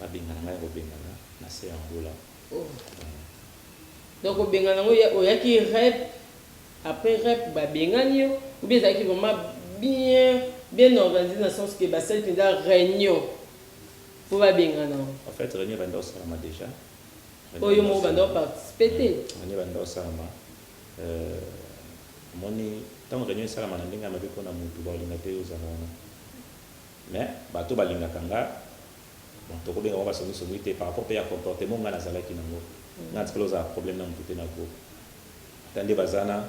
babengana ngai, kobengana na se ya mbula. Donc obengana yango, oyaki rep, après rep babengani yo, ou bien ezalaki vraiment bien bien organisé, na sens ke basali mpenza réunion mpo babengana yo? En fait, réunion banda osalama déjà. Oyo moko banda oparticiper te? Réunion banda osalama. Omoni, ntango réunion esalama na ndenge ya mabe mpona motu, baolinga te ozala wana. Mais bato balingaka nga, bon, tokobenga bango basongisongi te par rapport mpe ya comportement nga nazalaki nango. Nga natikala ozala problème na motu te na groupe, ata nde baza na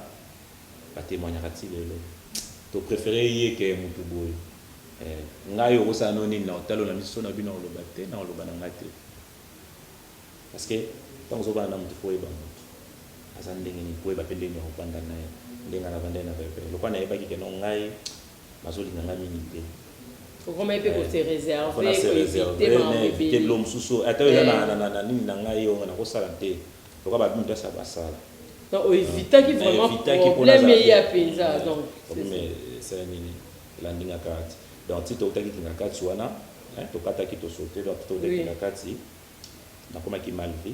batémoignaka ti lelo, topréféré ye ke motu boye. Ngai okosala no nini na otalo na miso na bino, oloba te, na oloba na ngai te, parce que ntango ozobana na motu, faut oyeba motu aza ndenge nini, po oyeba mpe ndenge ya kovanda na ye. Ndenge navanda ye na veve, lokola nayebaki ke no, ngai bazolinga ngai mingi te. Okomaki mpe kose réserver. Éviter bilo mosusu, ata oyo eza na nini na ngai oyo nakosala te, lokola babi moto asala basala. Donc oevitaki vraiment problème eya mpenza, donc. Problème esala nini, elandi nga kaka ti, donc ti toutaki kinga kati wana, tokataki, tosaute. Donc toutaki kinga kati, nakomaki mal vu,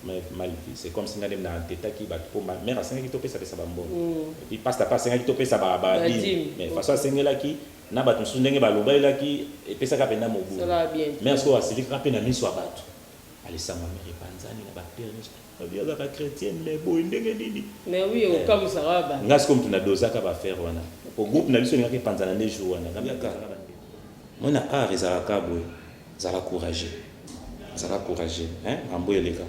mal vu. C'est comme si nga nde na entetaki bato, mpo mare asengaki topesapesa bambongo, et puis pasteur mpe asengaki topesa badîmes, mais façon asengelaki na bato mosusu, ndenge balobalelaki, epesaka mpenza mobulu. Mais sikoyo asilikaka mpe na miso ya bato, alisanga mare epanzani na bapere nyonso, babi azalaka chrétienne, mais boye ndenge nini? Mais oui, okamusaka bato. Nga sikoyo mutu nadozaka baaffaire wana, po groupe na biso elingaki epanzana nde jour wana. Mona, art ezalaka boye, zala courageux, zala courageux, mambo eleka,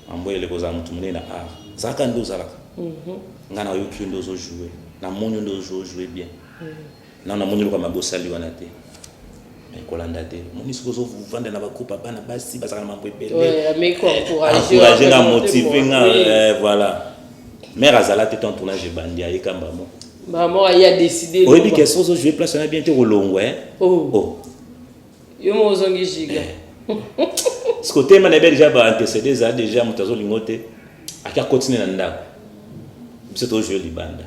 mambo eleka. Ozala motu monene na art, zalaka nde ozalaka. Nga nayoki yo nde ozojouer, namoni yo nde ozojouer bien. Na namoni eloko ya mabe osali wana te, mais kolanda te. Omoni, soki ozovanda na bagroupe ya bana basi, bazalaka na mambo ebele. Encourage nga, motive nga, voilà. Mare azala te tant tournage ebandi, ayeka mbamo. Mbamo aye adécider. Oyebi ke soki ozojouer place wana bien te, kolongwa. Oh, yo mo ozongi giga. Parce que otema na ye déjà, baantécédé ezala déjà, moto azolinga te, aki akotine na ndako, biso tozojouer libanda.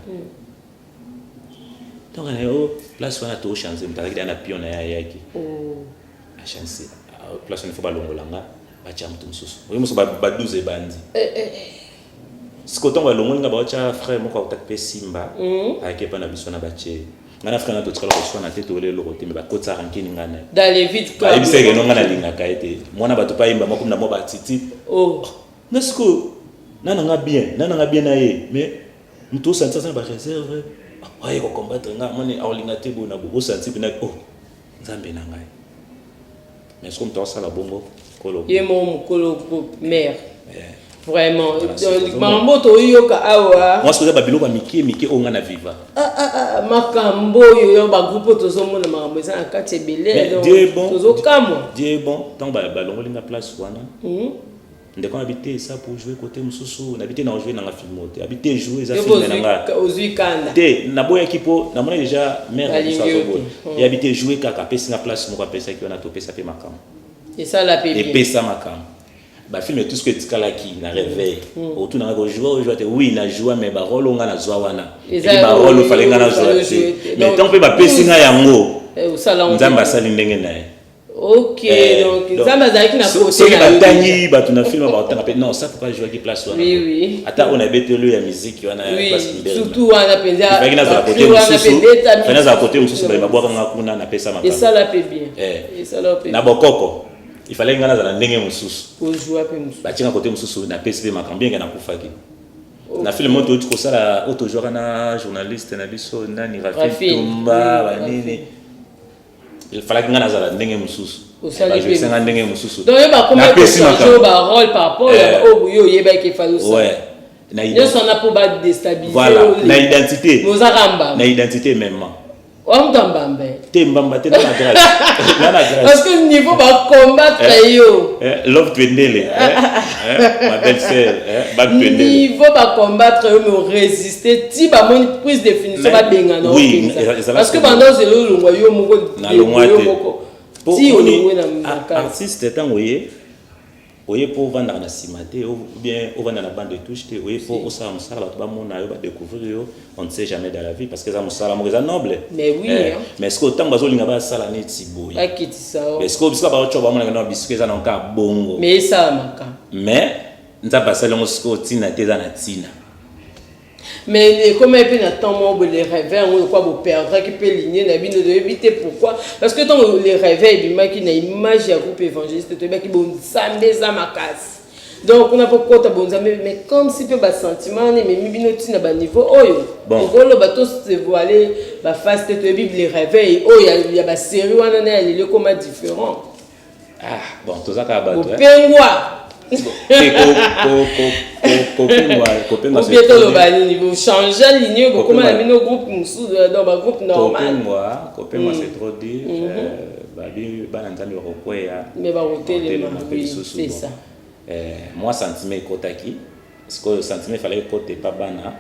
Donc na yo place wana tochange, moto azalaki na pion na ye, ayaki achange place wana, faut balongola nga, batya moto mosusu. Oyo mosusu ba 12 ebandi siko. Ntango balongoli nga, baotya frère moko autaki mpe Simba, ayaki epa na biso na batie nga na frère na, totikala koswana te, toyela eloko te, mais bakotisa rancune nga na ye. Bayebisaki no nga nalingaka ye te, mwana bato mpe ayemba moko na mwa batiti nga. Sikoyo na nanga bien, na nanga bien na ye, mais moto osanti aza na baréserve, aye kocombattre nga, amoni aolinga te boye na boye, osanti mpena oh, Nzambe na ngai. Mais soki moto aosala bongo, kolo. Ye moko mokolo groupe mare, vraiment makambo toyoka awa. Mwasi, oza babiloko ya mike mike oyo nga na viva. Makambo oyo yo bagroupe oyo tozomona, makambo eza na kati ebele, tozokamwa. Dieu est bon. Ntango balongoli nga place wana, ndeko nabi te, eza pour jouer côté mosusu. Nabi te, na jouer nanga film te. Abi te, jouer, eza film na nga. Ozwi kanda. Te, naboyaki mpo namoni déjà mare na biso azoboya. Yabi te, jouer kaka. Apesi nga place moko, apesaki wana, topesa mpe makambo. Esala mpe. Epesa makambo. Bafilme tout ce que etikalaki na réveil, otunanga kojouer, ojouer te. Oui, na joua, mais barole oyo nga nazwa wana, barole ofale nga nazwa te. Mais ntango mpe bapesi nga yango, Nzambe asali ndenge na ye. Ok, donc Nzambe azalaki na côté. Soki batangi bato na film, batanga mpe non, ça faut pas jouaki place wana. Ata oyo nabeteli ya musique wana. Surtout wana mpenza. Faki nazala côté mosusu, faki nazala côté mosusu, babwaka nga kuna, napesa makambo. Esala mpe bien. Na bokoko, il fallait nga nazala ndenge mosusu. Ozwa mpe mosusu. Batinga côté mosusu, napesi mpe makambo, bien ke nakufaki. Na film oyo touti kosala, oyo tozwaka na journaliste na biso nani, Rafine Tumba, banini, il fallaki nga nazala ndenge mosusu, bajoisenga ndenge mosusu. Donc yo bakomaki barole par rapport ya oyo yo oyebaki efali osala nyonso wana mpo badéstabiliser. Voilà, na identité. Ozaka mbamba. Na identité même. Wamuta mbamba. Te, mbamba te, na grâce, na grâce. Parce que niveau bacombattre yo. Love Twendele, ma belle sœur, bag Twendele. Niveau bacombattre yo, mais orésister ti bamoni prise de finition, babengana. Oui. Parce que banda ozela olongwa yo moko. Nalongwa yo te. Moko ti olongwe na makasi. Artiste, ntango oye, oye mpo ovandaka na nsima te ou bien ovanda na bande de touche te. Oye mpo osala mosala, bato bamona yo, badécouvrir yo. On ne sait jamais dans la vie, parce que eza mosala moko eza noble. Mais oui. Eh, mais est ce que ntango bazolinga basala neti boye, bakitisa o. Est ce que bisika baotyo bamonaka na bisika eza na kaka bongo? Mais esalamaka. Mais Nzambe asali yango sikoyo ntina te, eza na ntina. Mais ekoma mpe na temps moko boye, Le Réveil yango lokwa boperdraki mpe ligne na bino, toyebi te pourquoi. Parce que ntango Le Réveil ebimaki na image ya groupe évangéliste, toyebaki bonzambe eza makasi. Donc kuna mpo kota bonzambe, mais comme si mpe basentiment wana ememi bino ntina baniveau oyo. Bon. Okoloba tosevoile baface te, toyebi Le Réveil oyo ya basérie wana na ya lelo ekoma différent. Ah bon, toza kaka bato, eh. Bopengwa. Te, kopengwa, kopengwa. Ou bien toloba nini, bochange ligne, bokoma na bino groupe mosusu, donc bagroupe normal. Kopengwa, kopengwa, c'est trop dire. Babi bana Nzambe bakokweya. Mais bakotelema. Mpe Oui. lisusu. C'est Bon. ça. Mwa sentiment ekotaki sikoyo, sentiment efallait ekota epa bana,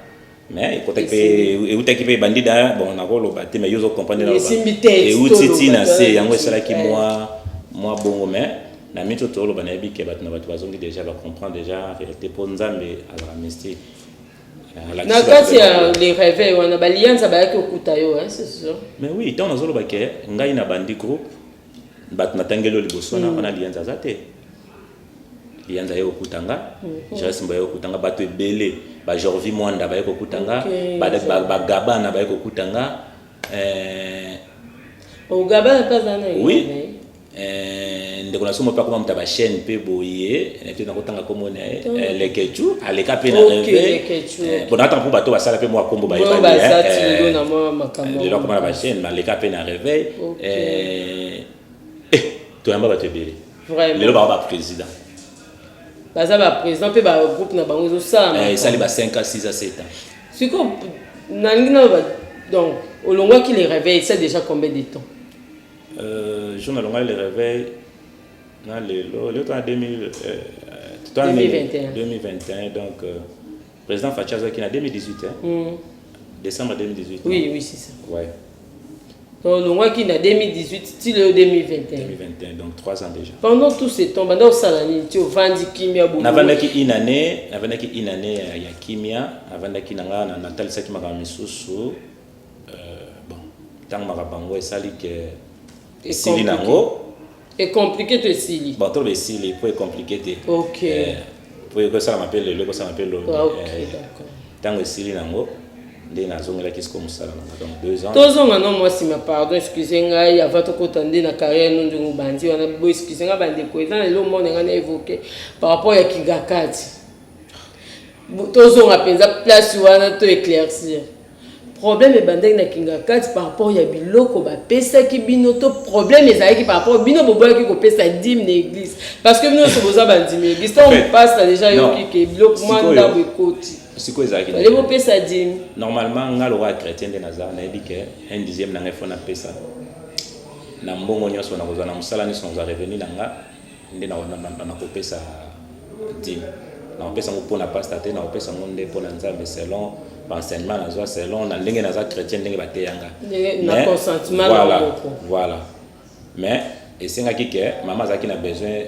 mais ekotaki mpe, eutaki mpe ebandi da. Bon, nakoloba te, mais yo ozocomprendre. Esimbi te. Euti ti na se. Toloba, Yango esalaki mwa bongo, mais na miti oyo toloba, nayebi ke bato na bato bazongi déjà, bacomprendre déjà réalité, mpo Nzambe azalaka mystique. Na kati ya Le Réveil wana, balianza bayaki okuta yo, hein, c'est sûr? Mais oui, ntango nazoloba ke ngai na bandi groupe, bato natangeli oyo liboso wana, wana Lianza aza te. Lianza ye kokuta nga, Jares Mbo ye kokuta nga, bato ebele, bajorvi Mwanda baye kokuta nga, bagabana baye kokuta nga. Ogabana mpe aza na? Oui. Ndeko na somo mpe akoma moto ya bachaîne mpe boye, te nakotanga kombo na ye, Lekechu, aleka mpe na Réveil. Bon, natanga mpo bato basala mpe mwa kombo. Bayebani lelo akoma na bachaîne, baleka mpe na Réveil. Toyamba bato ebele, lelo baka baprésident. Baza baprésident mpe bagroupe na bango ezosala. Esali ba 5 ans, 6 ans, 7 ans. Sikoyo nalingi naloba, donc olongwaki Le Réveil, ça déjà combien de temps? Jour nalongwaki Le Réveil na lelo, lelo tona 2021. 2021, donc président Fatshi azwaki na 2018, hein? Décembre 2018. Oui, c'est ça. Ouais. Donc olongwaki na 2018 ti lelo 2021. 2021, donc 3 ans déjà. Pendant tout ce temps, banda osala nini ti ovandi kimia? Navandaki une année, navandaki une année ya kimia. Navandaki na nga, natalisaki makambo misusu. Bon, ntango makambo yango esali ke esili nango. Ecompliqué to esili? Bon, toloba esili, po ecompliqué te. Po ekosalama mpe lelo, ekosalama mpe lobi. Ntango esili nango nde nazongelaki siko mosala nanga, donc 2 ans. Tozonga no mwa nsima, pardon, excuse ngai, avant tokota nde na carrière no ndenge obandi wana. Bo excuse ngai bandeko, eza na lelo mona ngai na évoqué par rapport ya Kingakati. Tozonga mpenza place wana to éclaircir problème ebandaki na Kingakati par rapport ya biloko bapesaki bino, to problème ezalaki par rapport bino boboyaki kopesa dîme na église? Parce que bino nyonso boza bandimi église. Ntango mopasta déjà yoki ke biloko mwa ndambo ekoti, Sikoyo ezalaki ale bopesa dîme. Normalement, nga lokola chrétien nde naza, nayebi ke un dixième na ngai fo napesa na mbongo nyonso nakozwa na mosala nyonso, nakozwa revenu na nga, nde nakopesa dîme. Nakopesa yango mpona pasteur te, nakopesa yango nde mpona Nzambe, selon baenseignement nazwa, selon na ndenge naza chrétien, ndenge bateyanga. Na consentement. Voilà, voilà. Mais esengaki ke mama azalaki na besoin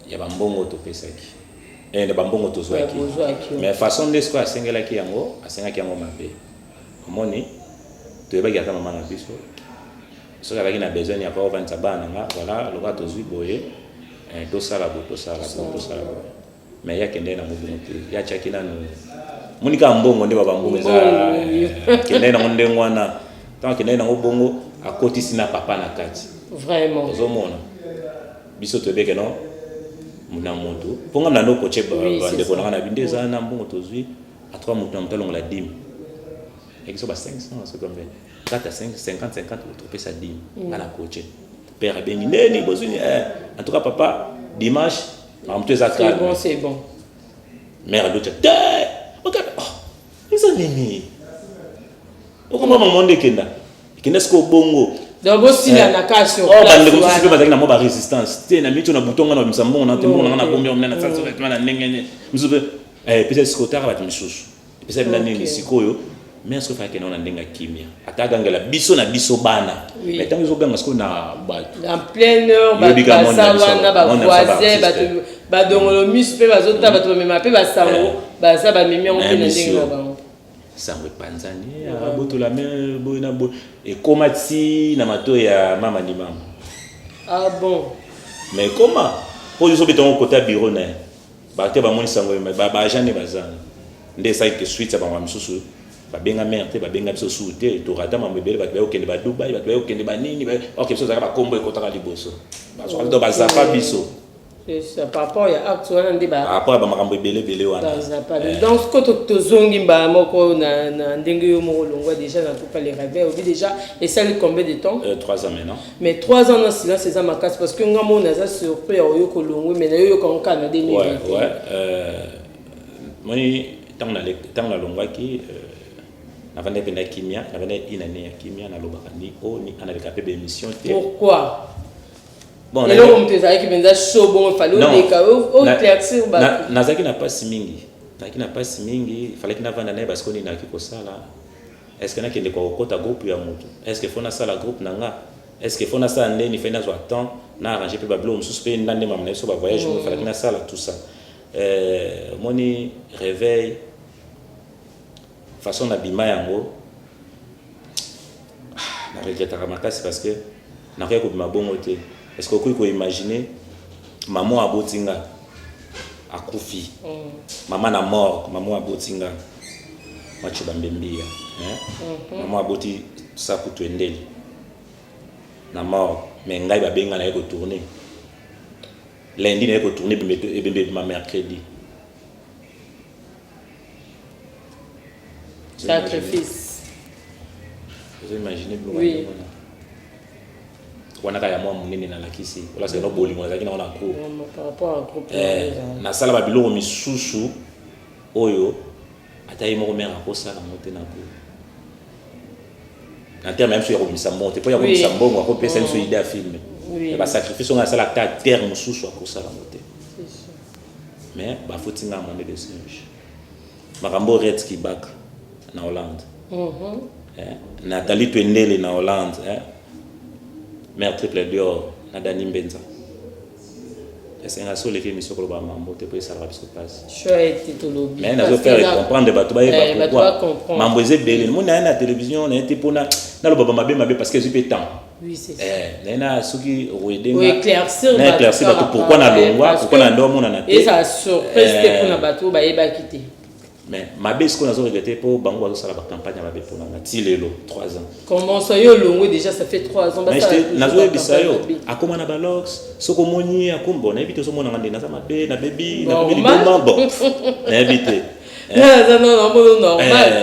ya bambongo topesaki, na bambongo tozwaki. Mais façon nde sikoyo asengelaki yango, asengaki yango mabe. Omoni, toyebaki ata mama na biso soki azalaki na besoin ya kovandisa bana na nga, voilà, lokola tozwi boye, tosala boye, tosala boye, tosala boye. Mais ye akende nango bongo te. Ye atiaki nanu, moni kaka mbongo nde babambongo eza, akende nango ndenge wana. Ntango akendaki nango bongo, akotisi na papa na kati. Vraiment. Ozomona, biso toyebeke no na motu mpo nga na ndo kotie bandeko na nga na bi nde eza na mbongo tozwi. En tout cas, moto na moto alongola dîme. Eki so ba 500, so combien, 4 à 5, 50, 50, topesa dîme. Nga na coache. Père abengi ndeni bozwini. En tout cas, papa, dimanche makambo to eza C'est calme. bon, c'est bon. Mère adotya te okabe. Oh, eza nini? Okoma mama nde ekenda ekenda sikoyo bongo. Donc bosilana kaka sur Oh, place bandeko mosusu mpe wana. Bazalaki na mwa barésistance te na miti na buton. Nga na babimisa mbongo na te, mbongo na nga na bombi yango na sasa na ndenge nini. Mosusu mpe epesa sikoyo taka bato misusu epesa bina nini. Sikoyo mais sikoyo fayakende na ndenge ya kimia, ata agangela biso na biso bana. Mais ntango ezoganga sikoyo na bato En pleine heure, bato Yobi ka monde baza na biso, wana, monde na biso bavoisin, baartiste. bato badongolo miso mpe bazota, bato bamema mpe basango baza bamemi yango mpe na ndenge na bango. Sango epanzani, abotola me boye na boye, ekóma ti na matoi ya mama ni mama. Ah bon? Mais ekóma mpo biso betango kota bureau na ye, bato bamoni sango, baagent nde baza nde esalaki ke suite ya bango misusu babenga mare te, babenga biso su te. Torata mambo ebele, bato bayokende badubai, bato bayokende banini, ok, biso ozalaka bakombo ekotaka liboso, bazwaka to bazapa biso. C'est ça, par rapport ya acte wana nde par rapport ya bamakambo ebele ebele wana. Bazapa. Donc siko tozongi mbala moko na ndenge yo moko olongwa déjà na groupe Les Réveils. Obi déjà esali combien de temps? 3 ans maintenant. Mais 3 ans na silence eza makasi, parce que nga moko naza surpris ya oyoka olongwe, mais nayoyoka ngo kaka na 2021. Ouais, moni ntango nalongwaki, navandaki mpenza kimia, navandaki une année ya kimia, nalobaka ni o ni a, naleka mpe baémission te. Pourquoi? Bon, eloko moto ezalaki mpenza chaud bongo, fallait Non. oleka, oéclaircir bato. Nazalaki na mpasi mingi, nazalaki na mpasi mingi. Falaki navanda na ye parce que nini nayaki kosala? Est ce que nakende kwa kokɔta groupe ya motu? Est ce que faut nasala groupe na nga? Est ce que faut nasala ndeni? Fai nazwa temps na arrange mpe babiloko mosusu mpe nda nde mama na biso bavoyage mo falaki nasala tout ça. Omoni réveil, façon nabima yango, ah, naregretaka makasi parce que nakoki kobima bongo te. Est ce que okoki koimagine mama aboti nga akufi, mama na morgue, mama aboti nga Macho Bambembiya, hein? Mama aboti Sakutu Endeli na morgue, mais ngai babenga na ye kotourne lundi, na ye kotourne ebembe ebima mercredi. Sacrifice. Ozo imagine biloko Oui. wana wana kaka ya mwa monene nalakisi olasaka no bolingo nazalaki nango na cour. Vraiment, par rapport à groupe. Nasala babiloko misusu oyo ata ye moko mare akosala yango te na cour, na terme ya biso ya kobimisa mbongo te, mpo ya kobimisa mbongo akopesa biso idée ya film. Mais basacrifice oyo asala, ata terme mosusu akosala yango te. C'est sûr. Mais bafuti nga monnaie de singe, makambo Ret Kibaka na Hollande, Nathalie Twendele na Hollande, mare Triple Dior na Dani Mbenza, esenga so oleki émission koloba mambo te mpo esalaka biso mpasi. Choix ete tolobi. Mais nazo faire comprendre bato bayeba. Bato pourquoi bacomprendre. Mambo eza ebele. Moni naye na télévision, naye te mpona naloba bamabe mabe parce que ezwi mpe temps. Oui, c'est ça. Naye na soki okoyedenga Oéclaircir. Na éclaircir bato pourquoi nalongwa, pourquoi na ndo omonana te. Ezala surprise te mpona bato oyo bayebaki te. Mais mabe sikoyo nazo regrette mpo bango bazosala bacampagne ya mabe mpona nga ti lelo, 3 ans. Comment ça, yo olongwe déjà ça fait 3 ans? Mais basala je toujours nazoyebisa yo bacampagne mabe. Akóma na balox, soki omoni akomi bon, nayebi te, ozomonanga nde naza mabe, nabebi, nakomi Normal. liboma, bon, nayebi te. Non, aza non, non, normal.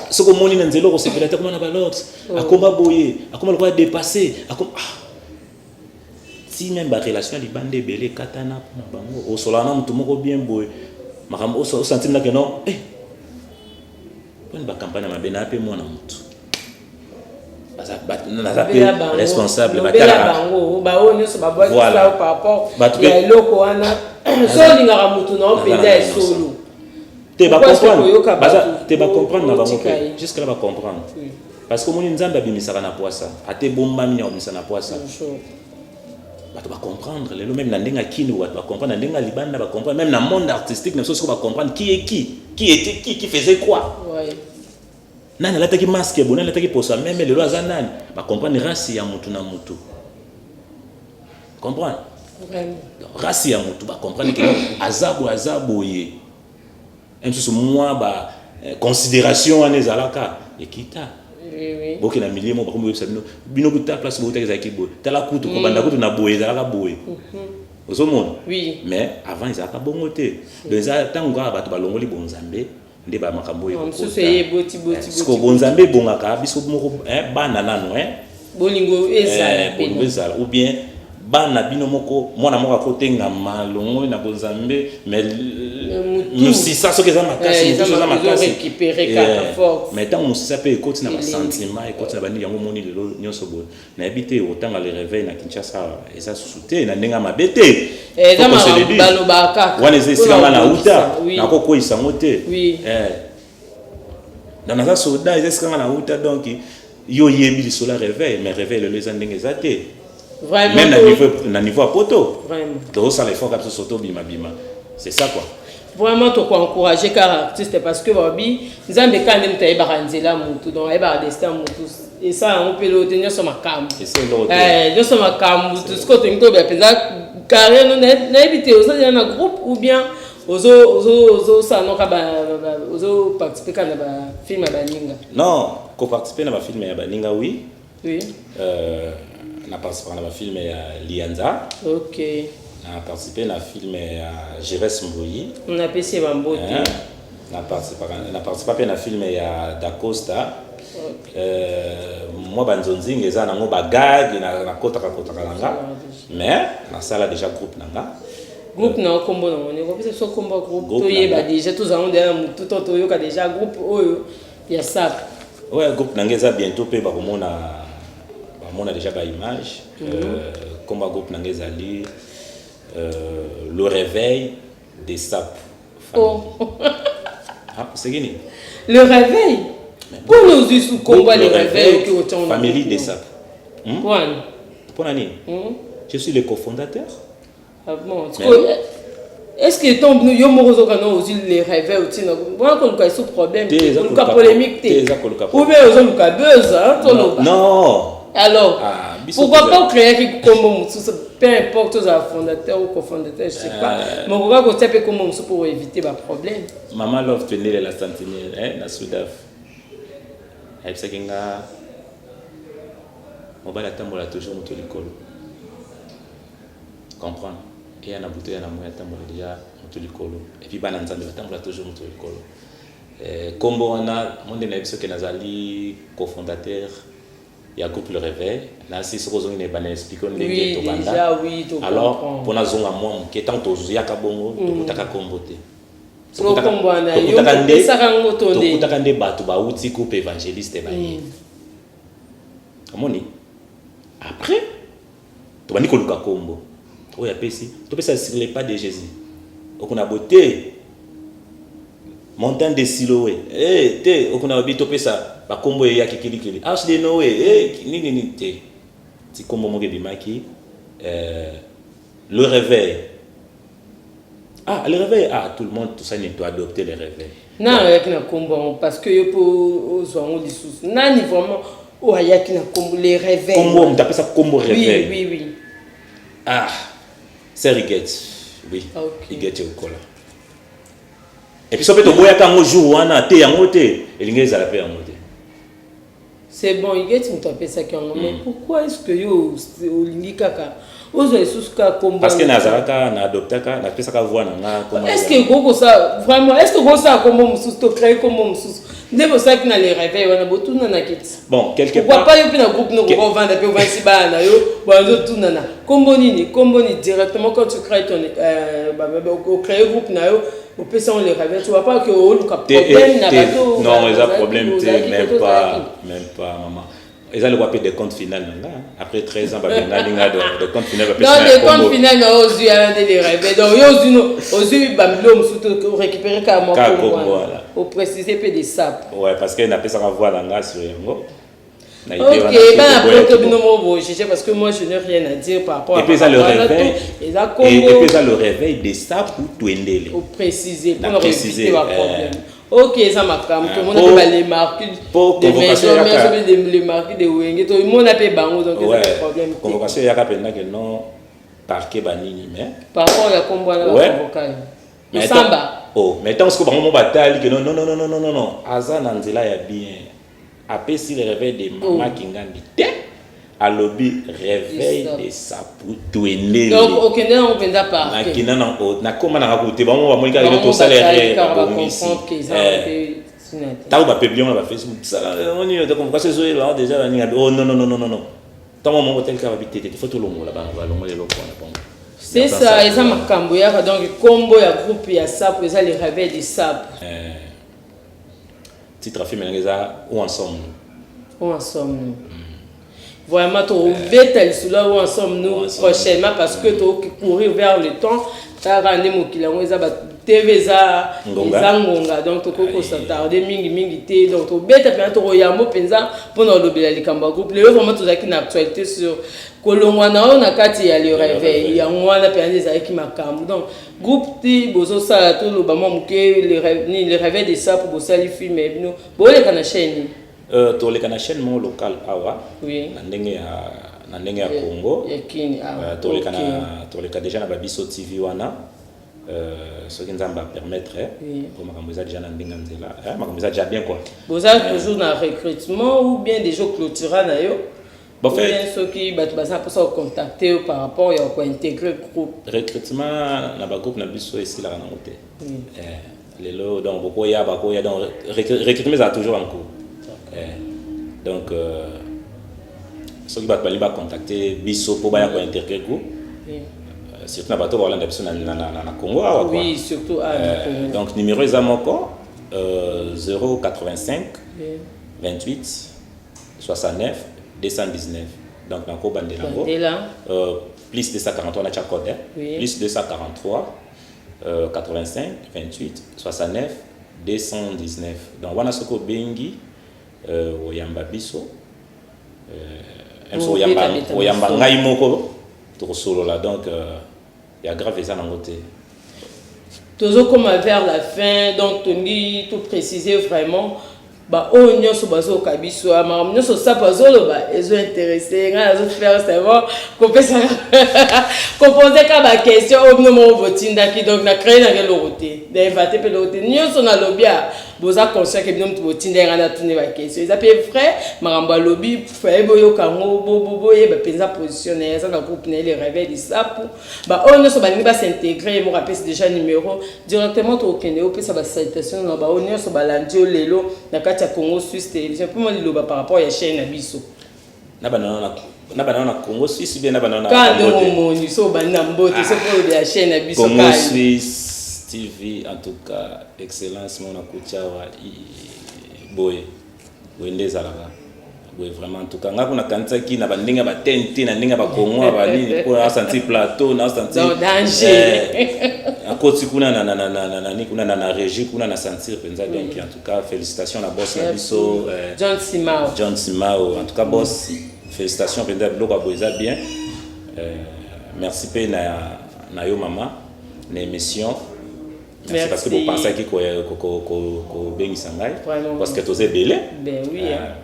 Soki omoni na nzela okosepela te, akóma na balox, akóma boye, akóma lokola dépassé, akóma, ah. Ti même barelation ya libanda ebele ekatana mpona bango. Osolaka na motu moko bien boye, makambo osentir nake non, mponi bacampagne ya mabe na mpe mwana motu naza mpe Lobela bango, responsable. lobela Batalaka bango baoyo nyonso babwakisa Voilà. yo par rapport Bato ya eloko wana. So olingaka motu na yo mpenza ya Naza na solo. Te. Pourquoi est-ce que koyoka Bacomprendre bato te, bacomprendre na bango otika ye? mpe jusque là bacomprendre parce que omoni Nzambe abimisaka na poisa, ate ebombami na kobimisa na poisa. Toujours. Bato bacomprendre lelo, même na ndenge ya kini bato bacomprendre, na ndenge ya libanda bacomprendre, même na monde artistique na biso soko bacomprendre qui est qui, qui était qui, qui faisait quoi, nani alataki masque bo, nani alataki poso ya meme, lelo aza nani. Bacomprendre race ya mutu na mutu, comprendre. Vraiment. Donc, race ya mutu bacomprendre ke aza boye, aza boye. Mosusu mwa ba considération wana ezalaka ekita. Boke na milieu moko, bakomi koyebisa bino, bino kuta place boutaki ezalaki boye, tala kutu kobanda kutu na boye ezalaka boye, ozomona. Oui. Mais avant ezalaka bongo te. Donc eza ntango kaka bato balongoli bonzambe. Nde bamakambo oyo. Mosusu eye boti boti. Siko bonzambe ebongaka biso moko, bana nano. Bolingo ezala. Bolingo ezala, ou bien bana bino moko, mwana moko akotengama longo na bonzambe, mais mosisa soki eza makasi, mosusu eza makasi, mais ntango mosisa mpe ekoti na basentiment, ekoti na banini, yango omoni lelo nyonso boye. Nayebi te, otanga Le Réveil na Kinshasa eza susu te na ndenge ya mabe te. Wana eza esika nga na uta, nakokweyisa yango te. Donc naza soda, eza esika nga na uta. Donc yo oyebi lisolo ya Réveil, mais Réveil lelo eza ndenge eza te, même na niveau ya poto. Tozosala effort kaka biso surtout bimabima, c'est ça quoi. Vraiment, tokoencourage kaka artiste, parce que babi Nzambe kaka nde moto ayebaka nzela motu, donc ayebaka destin motu. Esala yango mpe lelo te, nyonso makambo, nyonso makambo. Sikoyo tolingi toyeba mpenza carrière no. Nayebi te, oza na groupe ou bien ozosala noka, ozoparticipe kaka na bafilm ya baninga? Non, koparticipe na bafilm ya baninga, oui. Oui. Na participe na bafilm ya Lianza. Na participe na film ya Jires Mboyi. Napesi ye bambote. Na participa mpe na film ya Dacosta. Mwa banzonzinga eza nango bagage, nakotaka kotaka na nga, mais nasala déjà groupe na nga. Groupe na nkombo nango nini? Kopesa biso nkombo ya groupe, toyeba déjà, tozala déjà na motu to toyoka déjà groupe oyo ya sap. Ouais, groupe na nga eza bientôt mpe bakomona, bamona déjà baimage. Nkombo ya groupe na nga ezali Le Réveil des Sap. Oh. Ah, c'est nini? Le Réveil, mpona ozwi su kombo Le Réveil, oki otia. Famille des Sap. Mpona Mpona nini? Je suis le cofondateur. Ah bon? Est ce que ntango yo moko ozoka na ozwi Le Réveil, otina wana koluka esu problème te, koluka polémique te, ou bien ozoluka buzz, toloba? Non. Alors, ah, pourquoi pas ocréaki kombo mosusu? Peu importe ozala fondateur ou cofondateur, je sais pas, mais okoka kotia mpe kombo mosusu pour éviter baproblème. Mama Love Twendelela Sentinelle na Sudaf ayebisaki nga: mobali atambola toujours moto likolo, comprendre, eya na butu, eya na moi, atambola déjà moto likolo. Et puis bana Nzambe batambola toujours moto likolo. Kombo wana mo nde nayebi soki nazali cofondateur ya groupe Le Réveil. Nasi soki ozongi na ebanda, explique ndenge tobanda. Alors, mpo nazonga mwa moke, ntango toyaka bongo, tokutaka kombo te. Tokutaka nde bato bauti groupe évangéliste baye. Omoni, après tobandi koluka kombo oyo apesi, topesa Sur les pas de Jésus, okuna boye te, Montagne de Siloé te, okuna babi topesa bakombo eyaki kilikili, Arche de Noé, nini nini te, ti kombo moko ebimaki, Le Réveil. Ah, Le Réveil, ah, tout le monde, tout ça, to adopter Le Réveil. Nani ayaki na kombo yango? Parce que yo mpo ozwa yango lisusu, nani vraiment oyo ayaki na kombo Le Réveil? Kombo, moto apesa kombo Réveil? Oui. Ah, c'est Riget, oui. Riget ekola. Et puis so mpe toboyaka yango jour wana te, yango te elingi ezala mpe yango te. C'est bon, Igeti moto apesaki yango, mais pourquoi est ce que yo olingi kaka ozwa lisusu kaka kombo? Parce que nazalaka na adoptaka, napesaka voix na nga. Est ce que okokosala vraiment, est ce que okosala kombo mosusu, to créer kombo mosusu nde bosalaki na Le Réveil wana, botunanaki ti? Bon, quelque Pourquoi pas yo mpe na groupe noko ovanda mpe ovandisi bana na yo, bazotunana kombo nini, kombo nini directement. Quand tu crées ton ocréer groupe na yo, opesa ngo Le Réveil, tu vois pas que oluka problème na bato? Non, eza problème te, même pas, même pas, maman. Eza lokwa mpe décompte final na nga après 13 ans, babengani nga de compte final. Non, décompte final na ozwi wana nde Le Réveil. Donc yo ozwi no, ozwi bamilo mosusu, orécupéré kaka mwa kombo wana, oprécise mpe des Sap. Ouais, parce que napesaka voix na nga sur yango. Ok, bana poto, bino moko bojuge, parce que moi je n'ai rien à dire par rapport à. Et puis eza Le Réveil. Eza kombo. Et puis eza Le Réveil des Sap ou Twendele. Oprécise mpona koéviter baproblème. Ok, eza makambo tomona mpe bale marquis de maison, les marquis de Wenge, tomona mpe bango, donc eza problème. Convocation eyaka mpenza ke non parquet banini, mais Par rapport ya kombo wana, baconvoka yo osamba? Oh, mais ntango sikoyo bango mo batali ke non, non, non, non, non, non, non, aza na nzela ya bien, apesi Le Réveil de mama Kingandi te. Alobi réveil de sapu tuendele. Donc okende nango mpenza parquet. Nakenda na nakoma nanga kutu te, bango bamoni kaka ke tosala erreur, babongisi. Ntango bapublie yango na bafacebook, sala omoni convocation ezoyela yango déjà, baninga oh non non non non non, ntango moko tali kaka babi te te, faut tolongola, balongola eloko wana bango. C'est ça, eza makambo yaka. Donc kombo ya groupe ya sapu eza Le Réveil de Sapu. Titre ya film yango eza Où en sommes-nous. Où en sommes-nous. Vraiment, tobeta lisolo Où en sommes-nous prochainement, parce que tocourir vers le temps. Taka nde mokili yango eza tv, eza eza ngonga, donc tokoki kos'attarder mingimingi te. Donc tobeta mpenza, tokoyambo mpenza mpona kolobela likambo ya groupe. Lelo vraiment tozalaki na actualité sur kolongwa na oyo na kati ya Le Réveil. Yango wana mpenza ezalaki makambo. Donc groupe ti bozosala, toloba mwa moke Le Réveil de Sapo, bosali film ya bino, boleka na chaîne? Toleka na chaîne moko locale awa. Na ndenge ya Congo. Ya Kini. Toleka na toleka déjà na Babiso TV wana, soki Nzambe apermettre, po makambo eza déjà na ndenge ya nzela, makambo eza déjà bien quoi. Boza toujours na recrutement ou bien déjà clôtura na yo? Bon, fait, bien soki bato baza mposa kocontacte yo par rapport ya kointégrer groupe. Recrutement na bagroupe na biso esilaka nango te. Lelo donc bokoya, bakoya, donc recrutement ezala toujours en cours. Donc soki bato balingi bacontacte biso mpo baya kointégrer groupe, surtout na bato balanda biso na Congo awa. Oui, surtout. Donc numéro eza moko 085 28 69 219. Donc nakobandela yango, plus 243, natya code, plus 243 85 28 69 219. Donc wana soki obengi, oyamba biso, oyamba ngai moko, tokosolola. Donc ya grave eza nango te. Tozokoma vers la fin, donc tolingi topréciser vraiment baoyo nyonso bazoyoka biso, makambo nyonso sapo azoloba ezointéresser ngai. Nazofaire seulement kopesa kopose ka baquestion oyo bino moko botindaki. Donc na créé nanga eloko te, nainvente mpe eloko te. Nyonso nalobi a boza conscient ke bino moto botindaki ngai natuni baquestion. Eza mpe vrai, makambo alobi faye boyoka yango, boyeba mpenza position na ye. Aza na groupe na ye, Le Réveil du Sapu. Baoyo nyonso balingi bas'intégrer, ye moko apesi déjà numéro directement. Tokokende opesa basalutation na baoyo nyonso balandi yo lelo na kati ya Congo Suisse Télévision, mpo mwa liloba par rapport ya chaîne na biso. Na banana na Congo Suisse bien na banana. Ka ndenge omoni so obandi na mbote, so mpo olobela chaîne na biso. Congo Suisse TV, en tout cas excellence mona kuti awa boye boye nde ezalaka boye. Vraiment, en tout cas nga kuna kanisaki na bandenge ya batente, na ndenge ya bakongo ya banini, mpo nasanti plateau, nasanti danger. Akoti kuna nani kuna na régie kuna, na sentir mpenza. Donc en tout cas félicitations na boss na biso. John Simao. John Simao, en tout cas boss, félicitations mpenza, biloko ya boye eza bien. Merci mpe na yo mama na émission. Merci, parce que bopensaki kobengisa ngai, parce que toza ebele.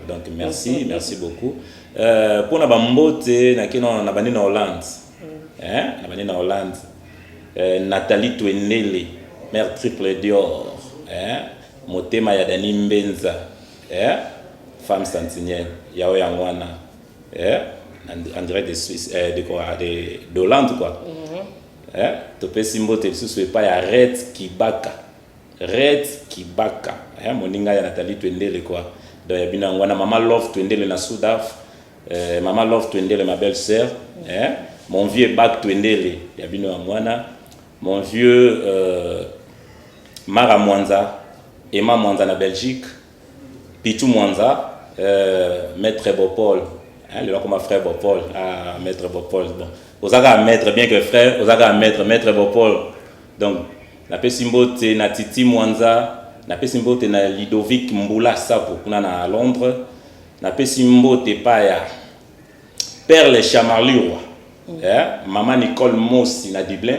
Donc merci, merci beaucoup. Mpona bambote, nake na bandi na Hollande, na bandi na Hollande, Nathalie Twendele, mère triple Dior, motema ya Dani Mbenza, femme sentinelle yao, yango wana en direct de Suisse, d'Hollande quoi. Topesi mbote lisusu epai ya Ret Kibaka, Ret Kibaka, moninga ya Nathalie Twendele quoi. Donc ya bino yango wana. Mama Love Twendele na Sudaf, mama Love Twendele, ma belle sœur, mon vieux Bak Twendele, ya bino yango wana. Mon vieux Mara Mwanza, Emma Mwanza na Belgique, Pichu Mwanza, maître Bopol, hein, lelo akoma frère Bopol. Ah, maître Bopol, bon, ozaka maître, bien que frère, ozaka maître, maître Bopol. Donc napesi mbote na Titi Mwanza, napesi mbote na Ludovic Mbula Sapo kuna na Londres, napesi mbote epai ya Perle Chamarlirwa, mama Nicole Mosi na Dublin.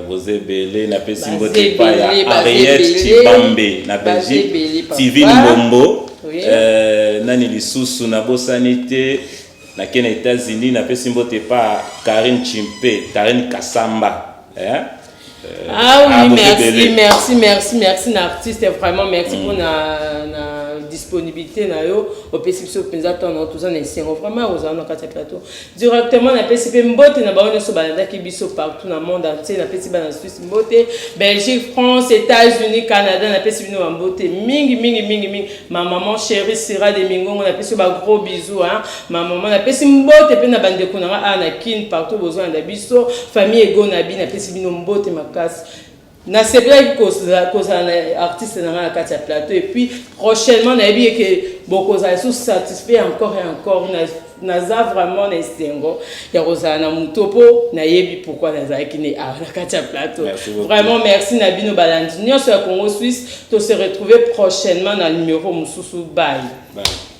Boza ebele. Napesi mbote epai ya Henriette Chibambe na Belgique, Tivine Mbombo. Nani lisusu nabosani te? Nake na États-Unis, napesi mbote epa Karine Chimpe, Karine Kasamba, eh? Ah oui, ah, merci, merci, merci, merci, na artiste, vraiment, merci pour na Disponibilité na yo, opesi biso mpenza ntango, toza na esengo vraiment kozala na kati ya plateau. Directement napesi mpe mbote na bango nyonso balandaki biso partout na monde entier. Napesi bana Suisse mbote, Belgique, France, États-Unis, Canada. Napesi bino bambote mingi mingi mingi mingi. Ma maman chérie Sira de Mingongo, napesi yo bagros bisous, hein. Ma maman, napesi mbote mpe na bandeko na nga awa na Kine, partout bozolanda biso, famille Ego na bi, napesi bino mbote makasi. Nasepelaki kozala na artiste na ngai na kati ya plateau. Et puis prochainement, nayebi eke bokozala lisusu satisfait encore et encore. Naza vraiment na esengo ya kozala na moto, mpo nayebi pourquoi nazalaki ne awa na kati ya plateau. Vraiment merci na bino balandi nyonso ya Congo Suisse. To se retrouver prochainement na numéro mosusu. Bye, bye.